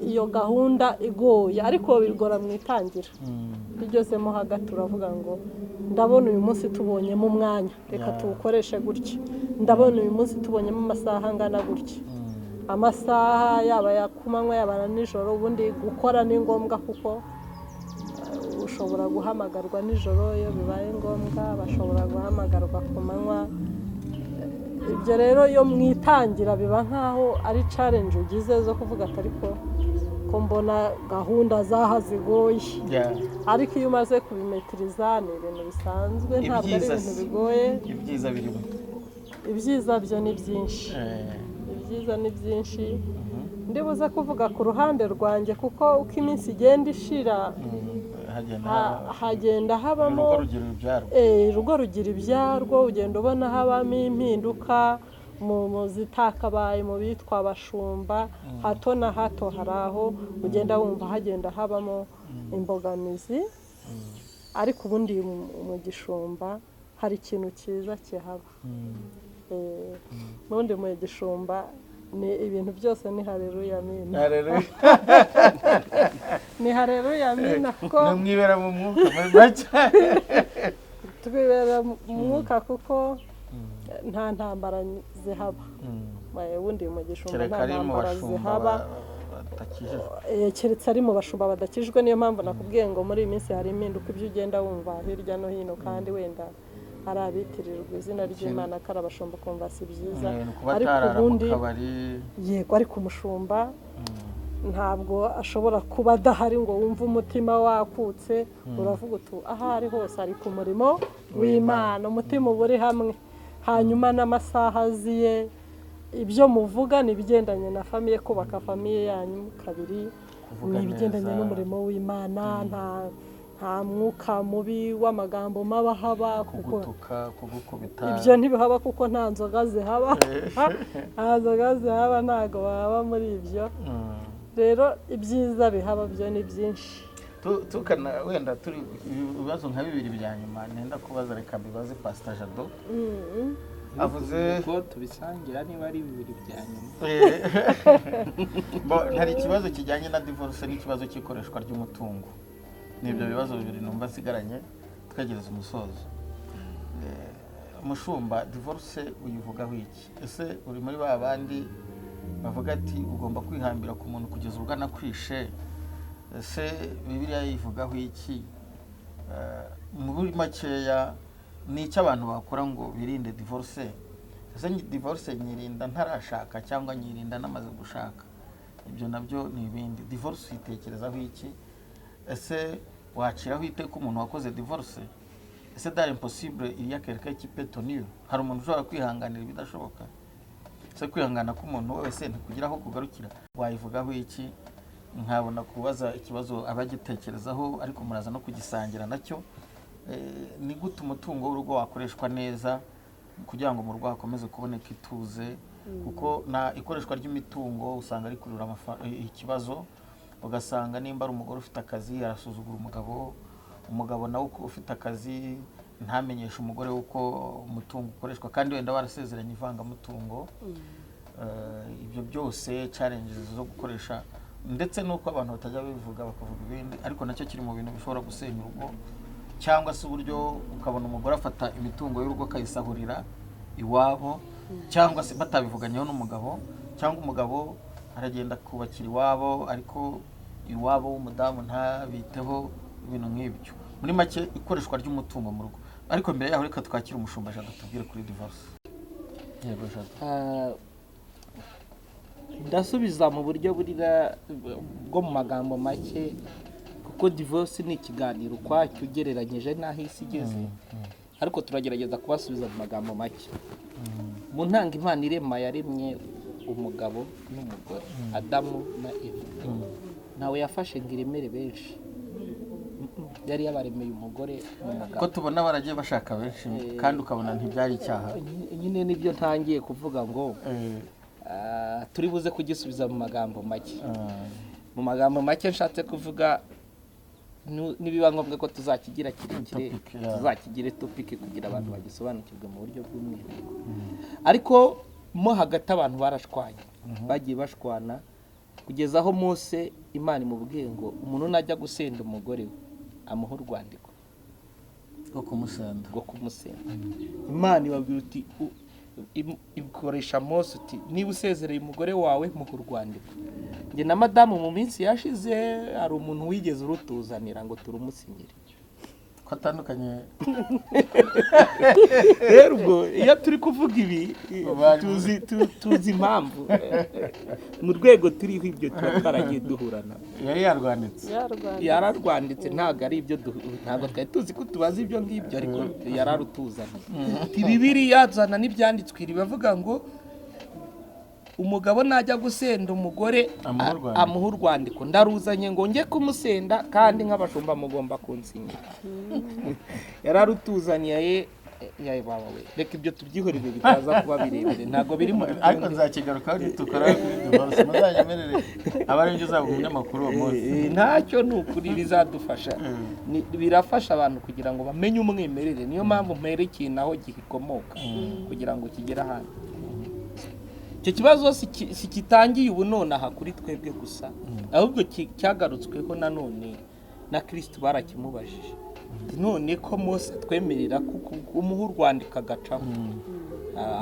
iyo gahunda igoye, ariko bigora mu itangira. Iyo ugezemo hagati uravuga ngo ndabona uyu munsi tubonyemo umwanya, reka tuwukoreshe gutya. Ndabona uyu munsi tubonyemo amasaha angana gutya, amasaha yaba aya ku manywa, yaba na nijoro. Ubundi gukora ni ngombwa, kuko ushobora guhamagarwa nijoro iyo bibaye ngombwa, bashobora guhamagarwa ku manywa. Ibyo rero iyo mwitangira biba nk'aho ari challenge ugize zo kuvuga ati ariko ko mbona gahunda zaha zigoye. Ariko iyo umaze kubimetiriza ni ibintu bisanzwe, ntabwo ari
Ibyiza
ibintu
se.
bigoye.
Ibyiza birimo?
Ibyiza byo ni byinshi. Ibyiza ni byinshi. Ndibuze kuvuga ku ruhande rwanjye, kuko uko iminsi igenda ishira
Hagenda
Hagenda habamo
urugo rugira ibyarwo.
Urugo rugira ibyarwo. Ugenda ubona habamo impinduka mu zitakabaye mu bitwa abashumba. Hato na hato hari aho ugenda wumva hagenda habamo imbogamizi, ariko ubundi mu gishumba hari ikintu cyiza kihaba. Ubundi mu gishumba ni ibintu byose ni hareruya amina.
Haleluya.
Ni hareruya amina ko
Ni mwibera mu mwuka muri make.
Twibera mu mwuka kuko nta ntambara zihaba. Ubundi mu gishumba
Kereka
nta
ari mu
ntambara
bashumba
zihaba.
Badakijijwe.
Keretse ari mu bashumba badakijijwe. Niyo mpamvu nakubwiye ngo muri iyi minsi hari impinduka, ibyo ugenda wumva hirya no hino, kandi wenda hari abitirirwa izina ry'Imana ko ari abashumba, ukumva si byiza.
Ni ukuba
Ariko
atarara mu
ubundi
kabari.
Yego, ariko umushumba ntabwo ashobora kuba adahari ngo wumve umutima wakutse. Uravuga uti aho ari hose ari ku murimo w'Imana, umutima uba uri hamwe. Hanyuma n'amasaha aziye, ibyo muvuga ni ibigendanye na famille, kubaka famille yanyu. Kabiri,
Kuvuga
ni ibigendanye
neza.
n'umurimo w'Imana. Nta mwuka mubi w'amagambo mabi ahaba kuko
Kugutuka, kugukubita.
Ibyo ntibihaba kuko nta nzoga zihaba, nta nzoga zihaba, ntabwo baba muri ibyo. Rero ibyiza bihaba byo ni byinshi.
Tukana wenda turi ibibazo nka bibiri bya nyuma nenda kubaza, reka mbibaze Pastor Jado avuze.
Ubwo tubisangira niba ari bibiri bya nyuma.
Bo, hari ikibazo kijyanye na divorce n'ikibazo cy'ikoreshwa ry'umutungo. Ni ibyo bibazo bibiri numva nsigaranye twegereza umusozo. Mushumba, divorce uyivugaho iki? Ese uri muri ba bandi bavuga ati ugomba kwihambira ku muntu kugeza ubwo anakwishe? Ese Bibiliya yivugaho iki? Muri makeya, ni icyo abantu bakora ngo birinde divorce? Ese divorce nyirinda ntarashaka cyangwa nyirinda namaze gushaka? Ibyo nabyo ni ibindi. Divorce uyitekerezaho iki? Ese waciraho iteka umuntu wakoze divorce? Ese dans l'impossible il y a quelqu'un qui peut tenir? Hari umuntu ushobora kwihanganira ibidashoboka? Ese kwihangana k'umuntu wese ntikugira aho kugarukira? Wayivugaho iki? Nkabona kubaza ikibazo abagitekerezaho, ariko muraza no kugisangira nacyo. Ni gute umutungo w'urugo wakoreshwa neza kugira ngo mu rugo hakomeze kuboneka ituze? Kuko na ikoreshwa ry'imitungo usanga rikurura ikibazo, ugasanga nimba ari umugore ufite akazi arasuzugura umugabo, umugabo nawe uko ufite akazi ntamenyeshe umugore we uko umutungo ukoreshwa, kandi wenda barasezeranye ivangamutungo. Ibyo byose, challenges zo gukoresha, ndetse n'uko abantu batajya babivuga bakavuga ibindi, ariko nacyo kiri mu bintu bishobora gusenya urugo. Cyangwa se uburyo ukabona umugore afata imitungo y'urugo akayisahurira iwabo, cyangwa se batabivuganyeho n'umugabo, cyangwa umugabo aragenda akubakira iwabo ariko iwabo w'umudamu ntabiteho, ibintu nk'ibyo. Muri make, ikoreshwa ry'umutungo mu rugo. Ariko mbere yaho reka twakire umushumba Jado, tubwire kuri divorce. Yego Jado.
Ndasubiza mu buryo bwo mu magambo make, kuko divorce ni ikiganiro ukwacyo ugereranyije n'aho isi igeze, ariko turagerageza kubasubiza mu magambo make. Mu ntanga Imana irema, yaremye umugabo n'umugore, Adamu na Eva. Ntawe yafashe ngo iremere benshi. Yari yabaremeye umugore n'umugabo.
Ko tubona baragiye bashaka benshi kandi ukabona ntibyari icyaha?
Nyine nibyo ntangiye kuvuga ngo turi buze kugisubiza mu magambo make. Mu magambo make nshatse kuvuga, nibiba ngombwa ko tuzakigira kirekire,
Topic, yeah.
tuzakigire topic kugira abantu bagisobanukirwe mu buryo bw'umwihariko. Ariko mo hagati abantu barashwanye, bagiye bashwana kugeza aho Mose Imana imubwiye ngo umuntu najya gusenda umugore we amuhe urwandiko
rwo kumusenda.
Rwo kumusenda. Imana ibabwira uti ikoresha Mose uti niba usezereye umugore wawe muhe urwandiko. Njye na madamu mu minsi yashize hari umuntu wigeze urutuzanira ngo turumusinyire.
Ko atandukanye.
Rero ubwo iyo turi kuvuga ibi
Bari-
tuzi impamvu mu rwego turiho ibyo tuba twaragiye duhura nabo.
Yari yarwanditse.
Yarwanditse.
Yararwanditse. Ntabwo ari ibyo ntabwo twari tuzi ko tubaza ibyo ngibyo, ariko yararutuzaniye. Ati Bibiliya zana n'ibyanditswe, ribavuga ngo Umugabo najya gusenda umugore,
Amuha urwandiko.
Amuha urwandiko. Ndaruzanye ngo njye kumusenda, kandi nk'abashumba mugomba kunsinyira. Yararutuzaniye ye yaye baba we. Reka ibyo tubyihorere, bitaza kuba birebire, ntabwo biri mu
Ariko
rutonde.
Nzakigarukaho nitukora kuri divorce, muzanyemerere aba ari byo uzaba umunyamakuru uwo munsi.
Ntacyo, ni ukuri bizadufasha. Birafasha abantu kugira ngo bamenye umwimerere. Niyo mpamvu mpera ikintu aho gikomoka kugira ngo kigere ahandi. Icyo kibazo si kitangiye ubu nonaha kuri twebwe gusa, ahubwo cyagarutsweho nanone na Kirisitu. Barakimubajije. Ati, none ko Mose atwemerera kumuha urwandiko agacaho?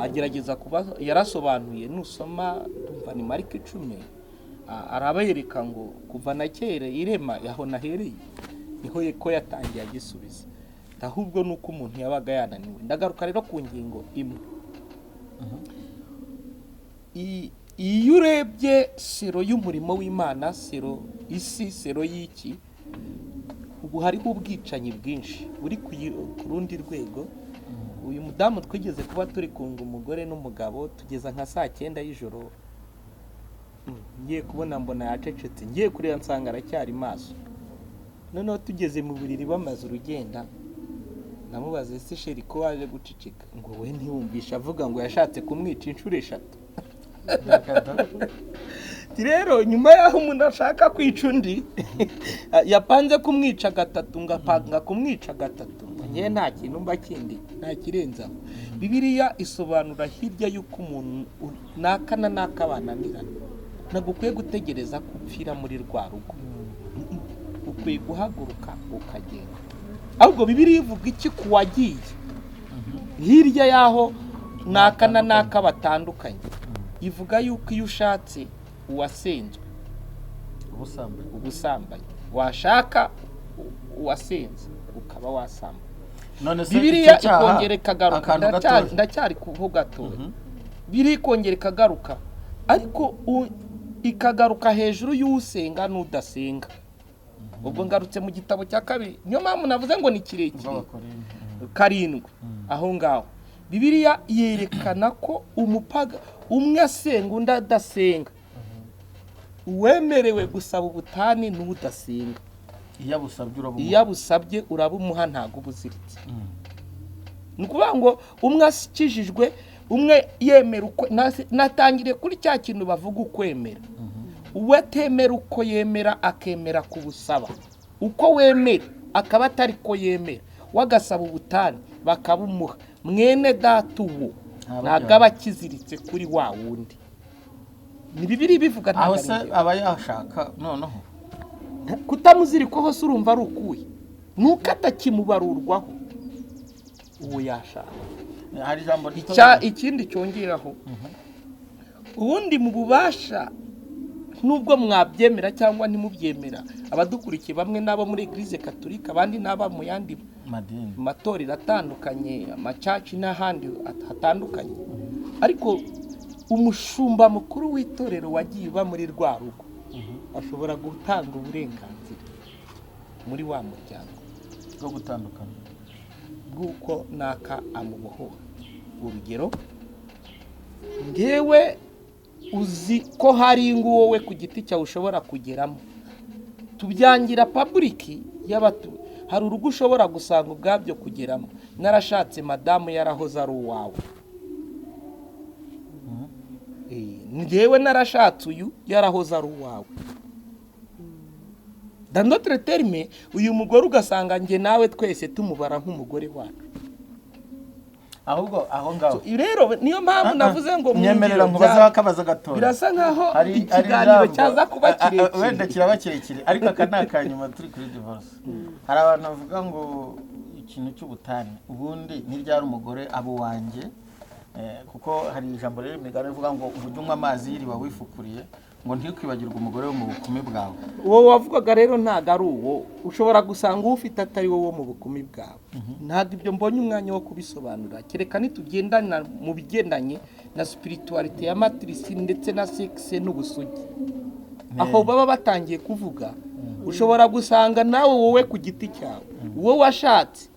Agerageza kuba yarasobanuye. Nusoma, ndumva ni Mariko 10, arabereka ngo kuva na kera irema, aho nahereye niho ko yatangiye agisubiza, ahubwo ni uko umuntu yabaga yananiwe. Ndagaruka rero ku ngingo imwe. Iyo urebye sero y'umurimo w'Imana, sero isi, sero y'iki, ubu hariho ubwicanyi bwinshi buri ku rundi rwego. Uyu mudamu twigeze kuba turi kunga umugore n'umugabo, tugeza nka saa 9 y'ijoro. Ngiye kubona mbona yacecetse, ngiye kureba nsanga aracyari maso. Noneho tugeze mu buriri bamaze urugenda, ndamubaza: "Ese chéri, ko waje guceceka?" Ngo we ntiwumvishe avuga ngo yashatse kumwica inshuro 3. Ati rero nyuma y'aho umuntu ashaka kwica undi, yapanze kumwica gatatu, ngapanga kumwica gatatu, ngo njyewe nta kintu mba kindi, nta kirenzaho. Bibiliya isobanura hirya y'uko umuntu naka na naka bananirana, ntabwo ukwiye gutegereza ko upfira muri rwa rugo, ukwiye guhaguruka ukagenda. Ahubwo Bibiliya ivuga iki ku wagiye hirya y'aho naka na naka batandukanye? Ivuga yuko iyo ushatse uwasenzwe,
Ubusambanyi.
Ubusambanyi, washaka uwasenze ukaba wasamba.
None se
Bibiliya
icyo cyaha,
ikongera ikagaruka.
Akantu gatoya.
Ndacyari kuvuga gatoya. Bibiliya ikongera ikagaruka, ariko ikagaruka hejuru y'usenga n'udasenga. Ubwo ngarutse mu gitabo cya kabiri, niyo mpamvu navuze ngo ni kirekire.
Rw'Abakorinto.
7, aho ngaho Bibiliya yerekana ko umupaga umwe asenga, undi adasenga, uwemerewe gusaba ubutane n'udasenga.
Iyo abusabye urabumuha.
Iyo abusabye urabumuha, ntabwo uba uziritse. Ni ukuvuga ngo umwe akijijwe, umwe yemera uko natangiriye kuri cya kintu bavuga ukwemera, uwe atemera uko yemera, akemera kubusaba uko wemera, akaba atari ko yemera, we agasaba ubutane bakabumuha. Mwene data uwo
Ntaba
ntabwo aba akiziritse kuri wa wundi. Ni Bibiliya ibivuga, ntabwo
Aho
ari
se
njyewe.
Aba yashaka noneho.
Kutamuzirikaho se urumva ari ukuye? Nuko atakimubarurwaho, uwo yashaka.
Hari ijambo rito.
Ikindi cyongeraho, ubundi mu bubasha, nubwo mwabyemera cyangwa ntimubyemera, abadukurikiye bamwe n'abo muri Eglise Katolika, abandi n'aba mu yandi
madini,
matorero atandukanye, amacaci n'ahandi hatandukanye, ariko umushumba mukuru w'itorero wagiye uba muri rwa rugo ashobora gutanga uburenganzira muri wa muryango
bwo gutandukana,
bw'uko naka amubohora. Urugero, ngewe uzi ko hari ingo wowe ku giti cyawe ushobora kugeramo, tubyangira public y'abatu. Hari urugo ushobora gusanga ubwabyo kugeramo narashatse madamu yarahoze ari uwawe. Ngewe narashatse uyu yarahoze ari uwawe. Dans d'autres termes, uyu mugore ugasanga njye nawe twese tumubara nk'umugore wacu.
Ahubwo aho ngaho
So, rero niyo mpamvu navuze ngo mu
nyemerera
ngiro
nkubaze akabazo gatoya.
Birasa nkaho
Hari
ikiganiro
ijambo-
cyaza kuba kirekire.
Wenda kiraba kirekire, ariko aka ni akanyuma turi kuri divorce. Hari abantu bavuga ngo ikintu cy'ubutane ubundi ntiryari umugore aba uwanjye. Kuko hari ijambo riri mu Migani rivuga ngo ujye unywa amazi y'iriba wifukuriye, ngo ntikwibagirwe umugore wo mu bukumi bwawe.
Uwo wavugaga rero ntabwo ari uwo. Ushobora gusanga uwo ufite atari wowe wo mu bukumi bwawe. Ntabwo ibyo mbonye umwanya wo kubisobanura, kereka nitugendana mu bigendanye na spiritualité ya matrice ndetse na sexe n'ubusugi, aho baba batangiye kuvuga. Ushobora gusanga nawe wowe ku giti cyawe uwo washatse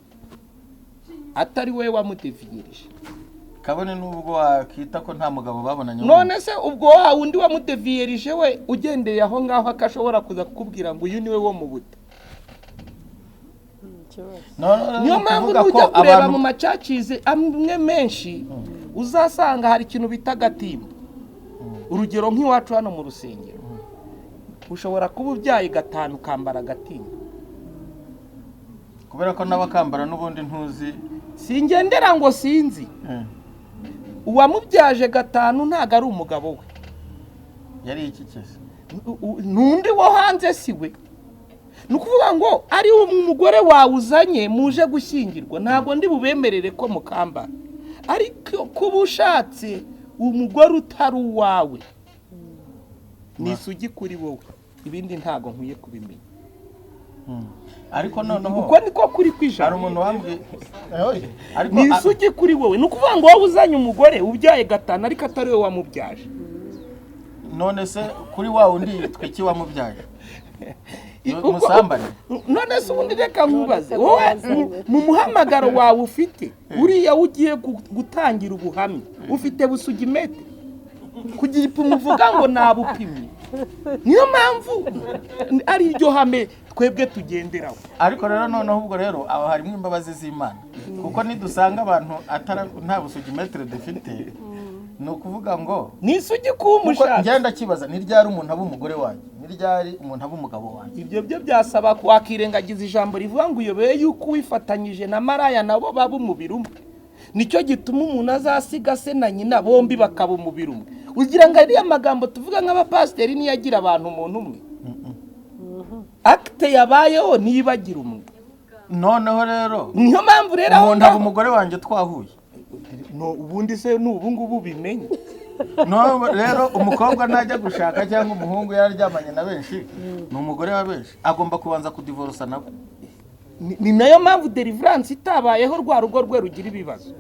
atari wowe wamudeviyerije.
Kabone n'ubwo wakita ko nta mugabo babonanye.
None se ubwo wa wundi wamudeviyerije we ugendeye aho ngaho akashobora kuza kukubwira ngo uyu niwe wo mu buto?
Ikibazo.
No, no, no,
Niyo
ni
mpamvu
ukuvuga ko
nujya kureba
abantu-
mu macacize amwe menshi uzasanga hari ikintu bita agatimba. Urugero, nk'iwacu hano mu rusengero, ushobora kuba ubyaye gatanu ukambara agatimba.
Kubera ko n'abakambara n'ubundi ntuzi.
Singendera ngo sinzi. Uwamubyaje gatanu ntabwo ari umugabo we.
Yari iki kese?
N'undi wo hanze si we. Ni ukuvuga ngo ari umugore wawe uzanye muje gushyingirwa, ntabwo ndi bubemerere ko mukambara. Ariko kuba ushatse umugore utari uwawe ni isugi kuri wowe, ibindi ntabwo nkwiye kubimenya.
Ariko noneho
Uko niko kuri
hari
kw'ijana.
umuntu wambwiye, ariko
Ni isugi kuri wowe. Ni ukuvuga ngo wowe uzanye umugore ubyaye gatanu ariko atari we wamubyaje.
None se kuri wa wundi yitwa iki wamubyaje? Umusambane?
None se ubundi reka nkubaze,
None se
wowe
wazanye?
mu muhamagaro wawe ufite, uriya ugiye gutangira ubuhamya, ufite busugimete kugira ipimo uvuga ngo nabupimye? Niyo mpamvu ari iryo hame twebwe tugenderaho.
Ariko rero noneho ubwo rero aho harimo imbabazi z'Imana, kuko nidusanga abantu nta busugimetere dufite, ni ukuvuga ngo
Ni isugi kuba
kuko
umushatsi.
ngenda kibaza, ni ryari umuntu aba umugore wanjye, ni ryari umuntu aba umugabo wanjye?
Ibyo byo byasaba wakirengagiza ijambo rivuga ngo uyobeye yuko uwifatanyije na maraya nabo baba umubiri umwe. Nicyo gituma umuntu azasiga se na nyina, bombi bakaba umubiri umwe. Ugira ngo ariya magambo tuvuga nk'abapasiteri niyo agira abantu umuntu umwe? Acte yabayeho niyo ibagira umwe.
Noneho rero
Niyo mpamvu rero aho
umuntu aba
ngaho
umugore wanjye twahuye?
No, ubundi se ni ubu ngubu ubimenye?
No, rero umukobwa najya gushaka cyangwa umuhungu yararyamanye na benshi, ni umugore wa benshi, agomba kubanza kudivorosa nabo.
Ni nayo mpamvu deliverance itabayeho rwa rugo rwe rugira ibibazo.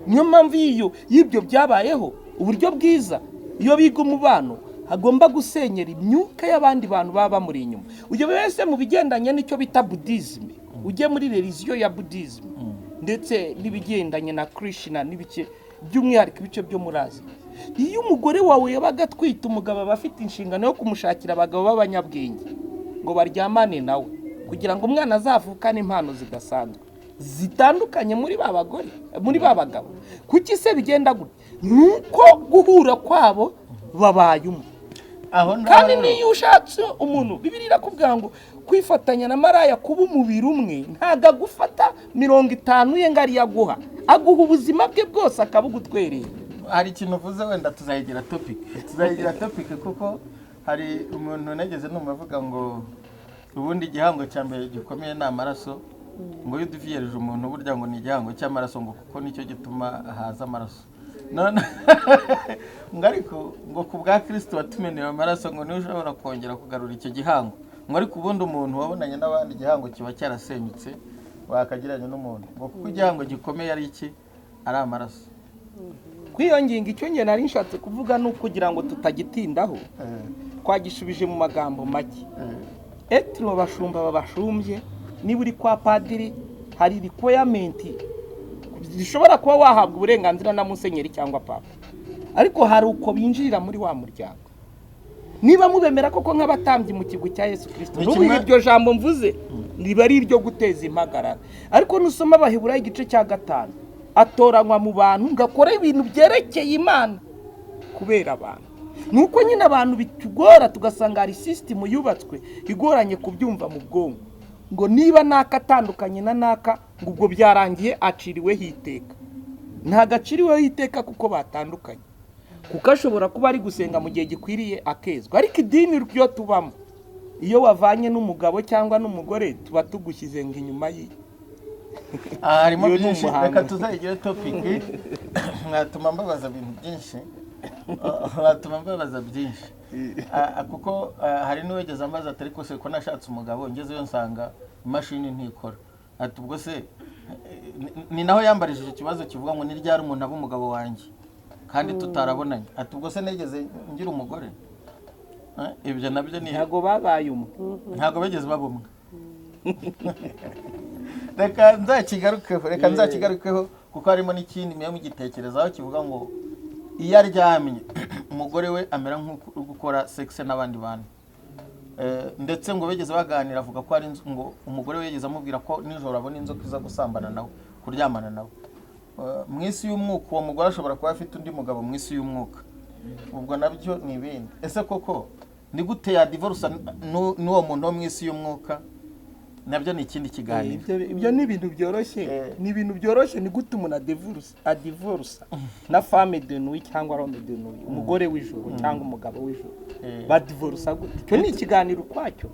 Niyo mpamvu iyo y'ibyo byabayeho, uburyo bwiza iyo biga umubano hagomba gusenyera imyuka y'abandi bantu baba bamuri inyuma. Ujya wese mu bigendanye n'icyo bita Bouddhisme, ujye muri religion ya Bouddhisme ndetse n'ibigendanye na Krishna n'ibice by'umwihariko ibice byo muri Aziya, iyo umugore wawe yabaga atwite, umugabo aba afite inshingano yo kumushakira abagabo b'abanyabwenge ngo baryamane nawe kugira ngo umwana azavukane impano zidasanzwe zitandukanye muri ba bagore, muri ba bagabo. Kuki se bigenda gutya? Nuko guhura kwabo babaye umwe.
Aho ngaho
Kandi niyo ushatse umuntu, Bibiliya irakubwira ngo kwifatanya na maraya kuba umubiri umwe, ntabwo agufata 50 ye ngo ariyo aguha, aguha ubuzima bwe bwose akabugutwerera.
Hari ikintu uvuze, wenda tuzayigira topic, kuko hari umuntu nageze numva avuga ngo ubundi igihango cya mbere gikomeye ni amaraso, ngo iyo uduviyereje umuntu burya ngo ni igihango cy'amaraso, ngo kuko nicyo gituma haza amaraso. None ngo ariko ngo ku bwa Kirisito watumeneye amaraso, ngo niwe ushobora kongera kugarura icyo gihango, ngo ariko ubundi umuntu wabonanye n'abandi igihango kiba cyarasenyutse wakagiranye n'umuntu, ngo kuko igihango gikomeye ari iki? Ari amaraso.
Kuri iyo ngingo, icyo njye nari nshatse kuvuga ni ukugira ngo tutagitindaho, twagishubije mu magambo make. Etiro bashumba babashumbye, niba uri kwa padiri hari requirement zishobora kuba wahabwa uburenganzira na musenyeri cyangwa papa, ariko hari uko binjirira muri wa muryango niba mubemera koko nk'abatambyi mu kigo cya Yesu Kirisito.
Ni
N'ubu
kimwe-
iryo jambo mvuze riba ari iryo guteza impagarara, ariko nusoma Abaheburayo igice cya 5, atoranywa mu bantu ngo akore ibintu byerekeye Imana kubera abantu. Ni uko nyine abantu bitugora, tugasanga hari sisitemu yubatswe igoranye kubyumva mu bwonko, ngo niba naka atandukanye na naka, ngo ubwo byarangiye aciriweho iteka. Ntabwo aciriweho iteka kuko batandukanye, kuko ashobora kuba ari gusenga mu gihe gikwiriye akezwa. Ariko idini ryo tubamo, iyo wavanye n'umugabo cyangwa n'umugore tuba tugushyize ngo inyuma ye.
Aha harimo
Iyo ni
byinshi.
umuhango.
Reka tuzayigire topic. Mwatuma mbabaza ibintu byinshi, mwatuma mbabaza byinshi. Kuko hari n'uwigeze ambaza ati: "Ariko se ko nashatse umugabo ngezeyo nsanga imashini ntikora?" Ati: "Ubwo se ni naho yambarije icyo kibazo kivuga ngo ni ryari umuntu aba umugabo wanjye kandi tutarabonanye?" Ati: "Ubwo se nigeze ngira umugore?" Ibyo nabyo ni
Ntabwo babaye umwe.
Ntabwo bigeze baba umwe. Reka nzakigarukeho, reka nzakigarukeho. Kuko harimo n'ikindi mwe mugitekerezaho kivuga ngo iyo aryamye umugore we amera nk'uri gukora sexe n'abandi bantu. Ndetse ngo bigeze baganira, avuga ko hari ngo umugore we yigeze amubwira ko nijoro abona inzoka iza gusambana nawe, kuryamana nawe. Mu isi y'umwuka uwo mugore ashobora kuba afite undi mugabo mu isi y'umwuka, ubwo nabyo ni ibindi. Ese koko ni gute yadivorusa n'uwo muntu wo mu isi y'umwuka? Nabyo ni ikindi kiganiro.
Ibyo ni ibintu byoroshye. Ni ibintu byoroshye. Ni gute umuntu adivorusa na femme de nuit cyangwa l'homme de nuit, umugore w'ijoro cyangwa umugabo w'ijoro? Badivorusa gute? Icyo ni ikiganiro ukwacyo.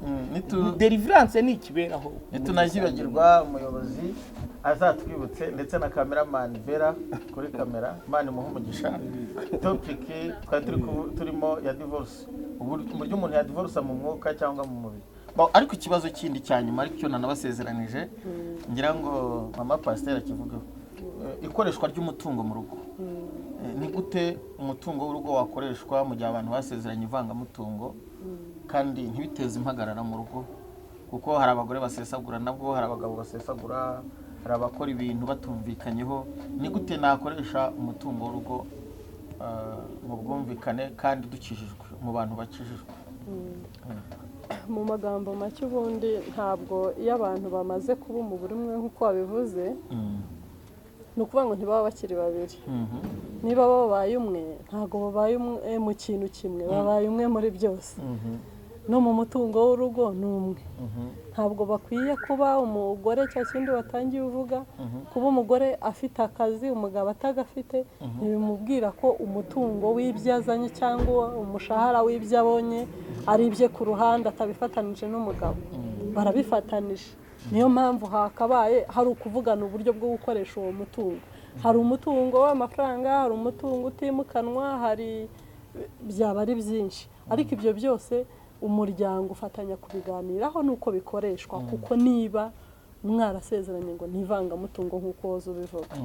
Deliverance ni ikiberaho.
Nitunazibagirwa, umuyobozi azatwibutse, ndetse na cameraman Vera kuri kamera, Imana imuhe umugisha. Topic twari turimo ya divorce, uburyo umuntu yadivorusa mu mwuka cyangwa mu mubiri. Ariko ikibazo kindi cya nyuma, ariko cyo nanabasezeranije, ngira ngo mama pasiteri akivugeho. Ikoreshwa ry'umutungo mu rugo. Ni gute umutungo w'urugo wakoreshwa mu gihe abantu basezeranye ivangamutungo kandi ntibiteze impagarara mu rugo? Kuko hari abagore basesagura, nabwo hari abagabo basesagura, hari abakora ibintu batumvikanyeho. Ni gute nakoresha umutungo w'urugo mu bwumvikane kandi dukijijwe, mu bantu bakijijwe?
Mu magambo make, ubundi ntabwo iyo abantu bamaze kuba umubiri umwe nk'uko wabivuze, ni ukuvuga ngo ntibaba bakiri babiri. Niba babaye umwe, ntabwo babaye umwe mu kintu kimwe, babaye umwe muri byose. No mu mutungo w'urugo ni umwe. Ntabwo bakwiye kuba umugore, cya kindi watangiye uvuga, kuba umugore afite akazi umugabo atagafite ntibimubwira ko umutungo w'ibyo azanye cyangwa umushahara w'ibyo abonye ari ibye ku ruhande atabifatanije n'umugabo. Barabifatanije. Niyo mpamvu hakabaye hari ukuvugana uburyo bwo gukoresha uwo mutungo. Hari umutungo w'amafaranga, hari umutungo utimukanwa, hari byaba ari byinshi, ariko ibyo byose umuryango ufatanya kubiganiraho n'uko bikoreshwa. Kuko niba mwarasezeranye ngo ni ivangamutungo nk'uko woza ubivuga,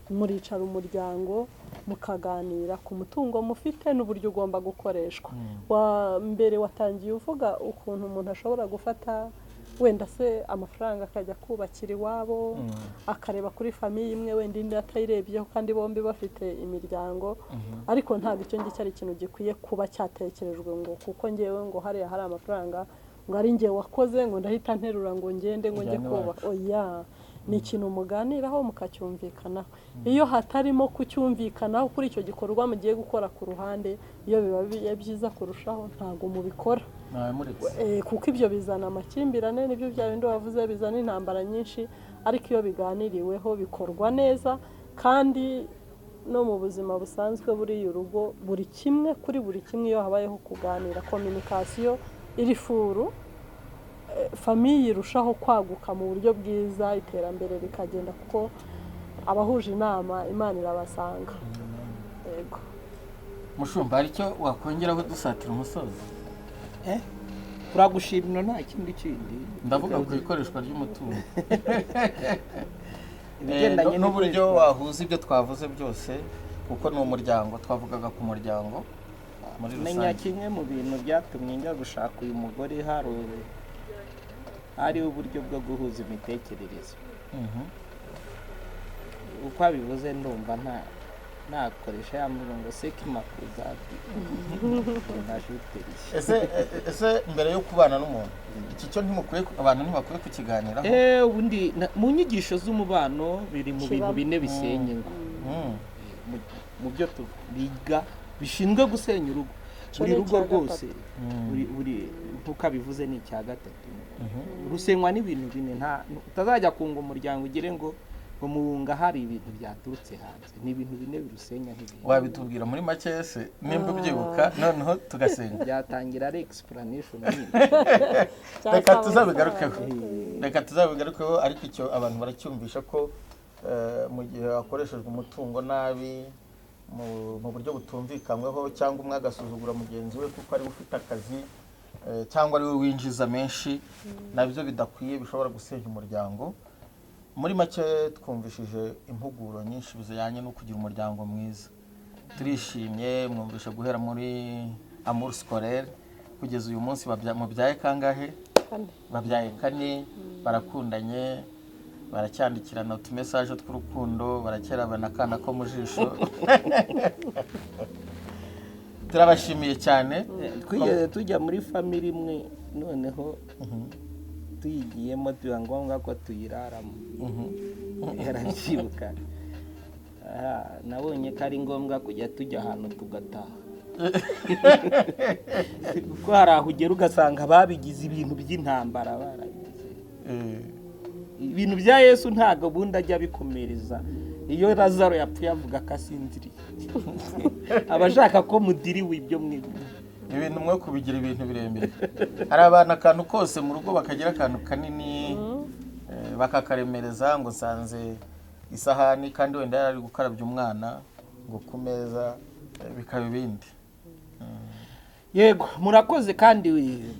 muricara umuryango mukaganira ku mutungo mufite n'uburyo ugomba gukoreshwa. Wa mbere watangiye uvuga ukuntu umuntu ashobora gufata wenda se amafaranga akajya kubakira iwabo, akareba kuri famille imwe, wenda indi atayirebyeho, kandi bombi bafite imiryango. Ariko ntabwo icyo ngicyo ari ikintu gikwiye kuba cyatekerejwe ngo kuko ngewe ngo hariya hari amafaranga, ngo ari ngewe wakoze, ngo ndahita nterura ngo ngende ngo njye
Njyane
kubaka.
iwacu.
Oya, ni ikintu muganiraho mukacyumvikanaho. Iyo hatarimo kucyumvikanaho kuri icyo gikorwa mugiye gukora ku ruhande, iyo biba byiza kurushaho ntabwo mubikora.
Mwamuretse.
Kuko ibyo bizana amakimbirane, nibyo bya bindi wavuze bizana intambara nyinshi. Ariko iyo biganiriweho bikorwa neza. Kandi no mu buzima busanzwe buriya urugo, buri kimwe kuri buri kimwe, iyo habayeho kuganira, communication iri furu, famille irushaho kwaguka mu buryo bwiza, iterambere rikagenda, kuko abahuje inama Imana irabasanga. Yego.
Mushumba, hari icyo wakongeraho dusatira umusozi?
Turagushimira, nta kindi kindi.
Ndavuga ku ikoreshwa ry'umutungo.
Ibigendanye
N'uburyo
n'ikoreshwa.
wahuza ibyo twavuze byose, kuko ni umuryango, twavugaga ku muryango muri
Menya
rusange.
kimwe mu bintu byatumye njya gushaka uyu mugore, hariho uburyo bwo guhuza imitekerereze. Uko abivuze ndumva nta nakoresha ya mvugo ngo sekimakuza najuteri.
Ese mbere yo kubana n'umuntu, iki cyo ntimukwiye abantu ntibakwiye kukiganiraho?
Ubundi mu nyigisho z'umubano biri mu bintu
Kibamo.
bine bisenya ingo. Mu byo biga bishinzwe gusenya urugo,
Icyo
buri
ni
rugo
icya
rwose,
gatatu.
buri nk'uko abivuze ni icya gatatu. Rusenywa n'ibintu bine. Nta utazajya kunga umuryango ugire ngo muwunga hari ibintu byaturutse hanze. Ni ibintu bine birusenya nk'ibintu.
Wabitubwira muri make se nimba ubyibuka, noneho tugasenga?
Byatangira ari explanation nyine.
Reka tuzabigarukeho, reka tuzabigarukeho. Ariko icyo abantu baracyumvisha ko mu gihe hakoreshejwe umutungo nabi, mu buryo butumvikanyweho, cyangwa umwe agasuzugura mugenzi we kuko ariwe ufite akazi, cyangwa ariwe winjiza menshi, nabyo bidakwiye, bishobora gusenya umuryango. Muri make twumvishije impuguro nyinshi zijyanye no kugira umuryango mwiza. Turishimye. Mwumvishe guhera muri amour scolaire kugeza uyu munsi mubyaye kangahe?
Kane.
Babyaye kane, barakundanye. Baracyandikirana utumesaje tw'urukundo, baracyarabana akana ko mu jisho. Turabashimiye cyane.
Twigeze tujya muri family imwe, noneho tuyigiyemo biba ngombwa ko tuyiraramo. Yarabyibuka. Aha, nabonye ko ari ngombwa kujya tujya ahantu tugataha, kuko hari aho ugera ugasanga babigize ibintu by'intambara, barabigize ibintu bya Yesu. Ntabwo ubundi ajya abikomereza. Iyo Lazaro yapfuye avuga ko asinziriye, aba ashaka ko mudiriwe ibyo mwibwe.
Ibintu mwe kubigira ibintu birebire. Hari abantu akantu kose mu rugo bakagira akantu kanini, bakakaremereza, ngo nsanze isahani kandi wenda yari ari gukarabya umwana ngo ku meza, bikaba ibindi.
Yego, murakoze kandi.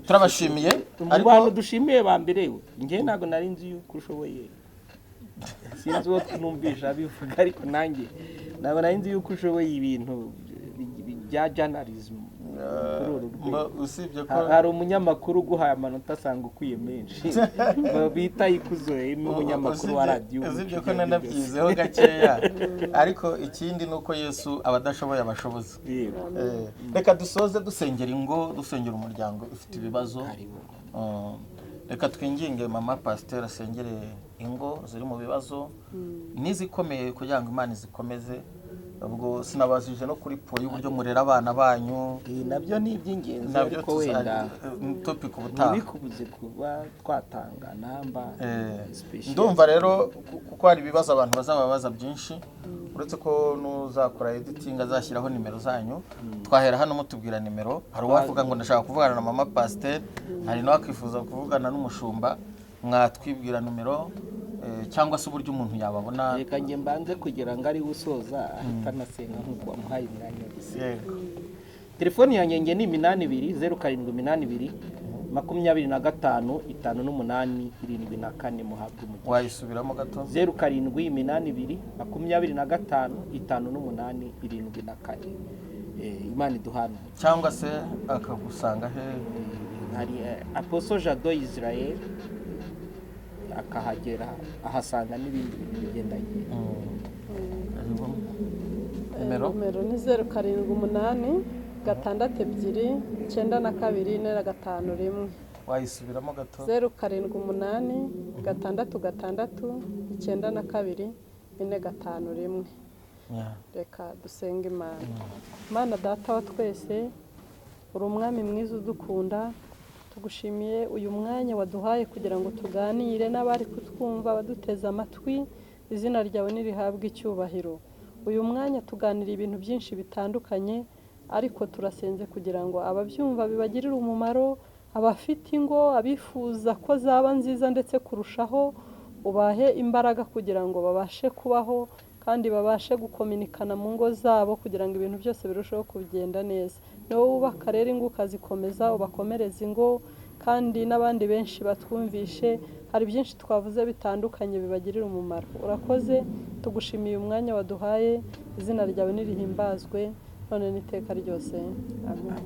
Turabashimiye.
Mu
Ariko
bantu dushimiye ba mbere, we njye ntabwo nari nzi yuko ushoboye. Sinzi uwo numvisha abivuga, ariko nanjye ntabwo nari nzi yuko ushoboye ibintu bya journalism kuri uru rwego.
Usibye ko
Hari umunyamakuru uguhaye amanota asanga ukwiye menshi, bita Ikuzo, umunyamakuru wa radiyo.
Usibye ko nanabyizeho gakeya, ariko ikindi ni uko Yesu aba adashoboye abashobozi.
Yego.
Reka dusoze dusengera ingo, dusengera umuryango ufite ibibazo. Reka twinginge mama pasiteri asengere ingo ziri mu bibazo n'izikomeye kugira ngo Imana izikomeze. Ubwo sinabajije no kuri po y'uburyo murera abana banyu.
Nabyo ni iby'ingenzi.
Nabyo
Ariko wenda
topic ubutaha.
Ntibikubuze kuba twatanga namba special.
Ndumva rero kuko hari ibibazo abantu bazababaza byinshi, uretse ko n'uzakora editing azashyiraho nimero zanyu. Twahera hano mutubwira nimero. Hari uwavuga ngo ndashaka kuvugana na mama pasiteri, hari n'uwakwifuza kuvugana n'umushumba. Mwatwibwira nimero, cyangwa se uburyo umuntu yababona.
Reka njye mbanze kugira ngo ari usoza ahita anasenga nk'uko wamuhaye umwanya wo gusenga.
Yego.
Telefoni yanjye nge ni 820 0782 25 58 74. Muhabwe umugisha.
Wayisubiramo gato?
0782 25 58 74. Imana iduhana umugisha.
Cyangwa se akagusanga he?
Hari Apostle Jado Israel, akahagera ahasanga n'ibindi bintu bigendanye.
Nimero?
Nomero ni 078 62 92 451.
Wayisubiramo gato?
078 66 92 451. Reka dusenge Imana. Imana Data wa twese, uri umwami mwiza udukunda. Tugushimiye uyu mwanya waduhaye kugira ngo tuganire n'abari kutwumva baduteze amatwi. Izina ryawe nirihabwe icyubahiro. Uyu mwanya tuganira ibintu byinshi bitandukanye, ariko turasenze kugira ngo ababyumva bibagirire umumaro, abafite ingo, abifuza ko zaba nziza ndetse kurushaho, ubahe imbaraga kugira ngo babashe kubaho kandi babashe gukominikana mu ngo zabo, kugira ngo ibintu byose birusheho kugenda neza. Ni wowe wubaka rero ingo ukazikomeza, ubakomereza ingo, kandi n'abandi benshi batwumvishe hari byinshi twavuze bitandukanye bibagirira umumaro. Urakoze, tugushimiye umwanya waduhaye. Izina ryawe nirihimbazwe none n'iteka ryose, amen.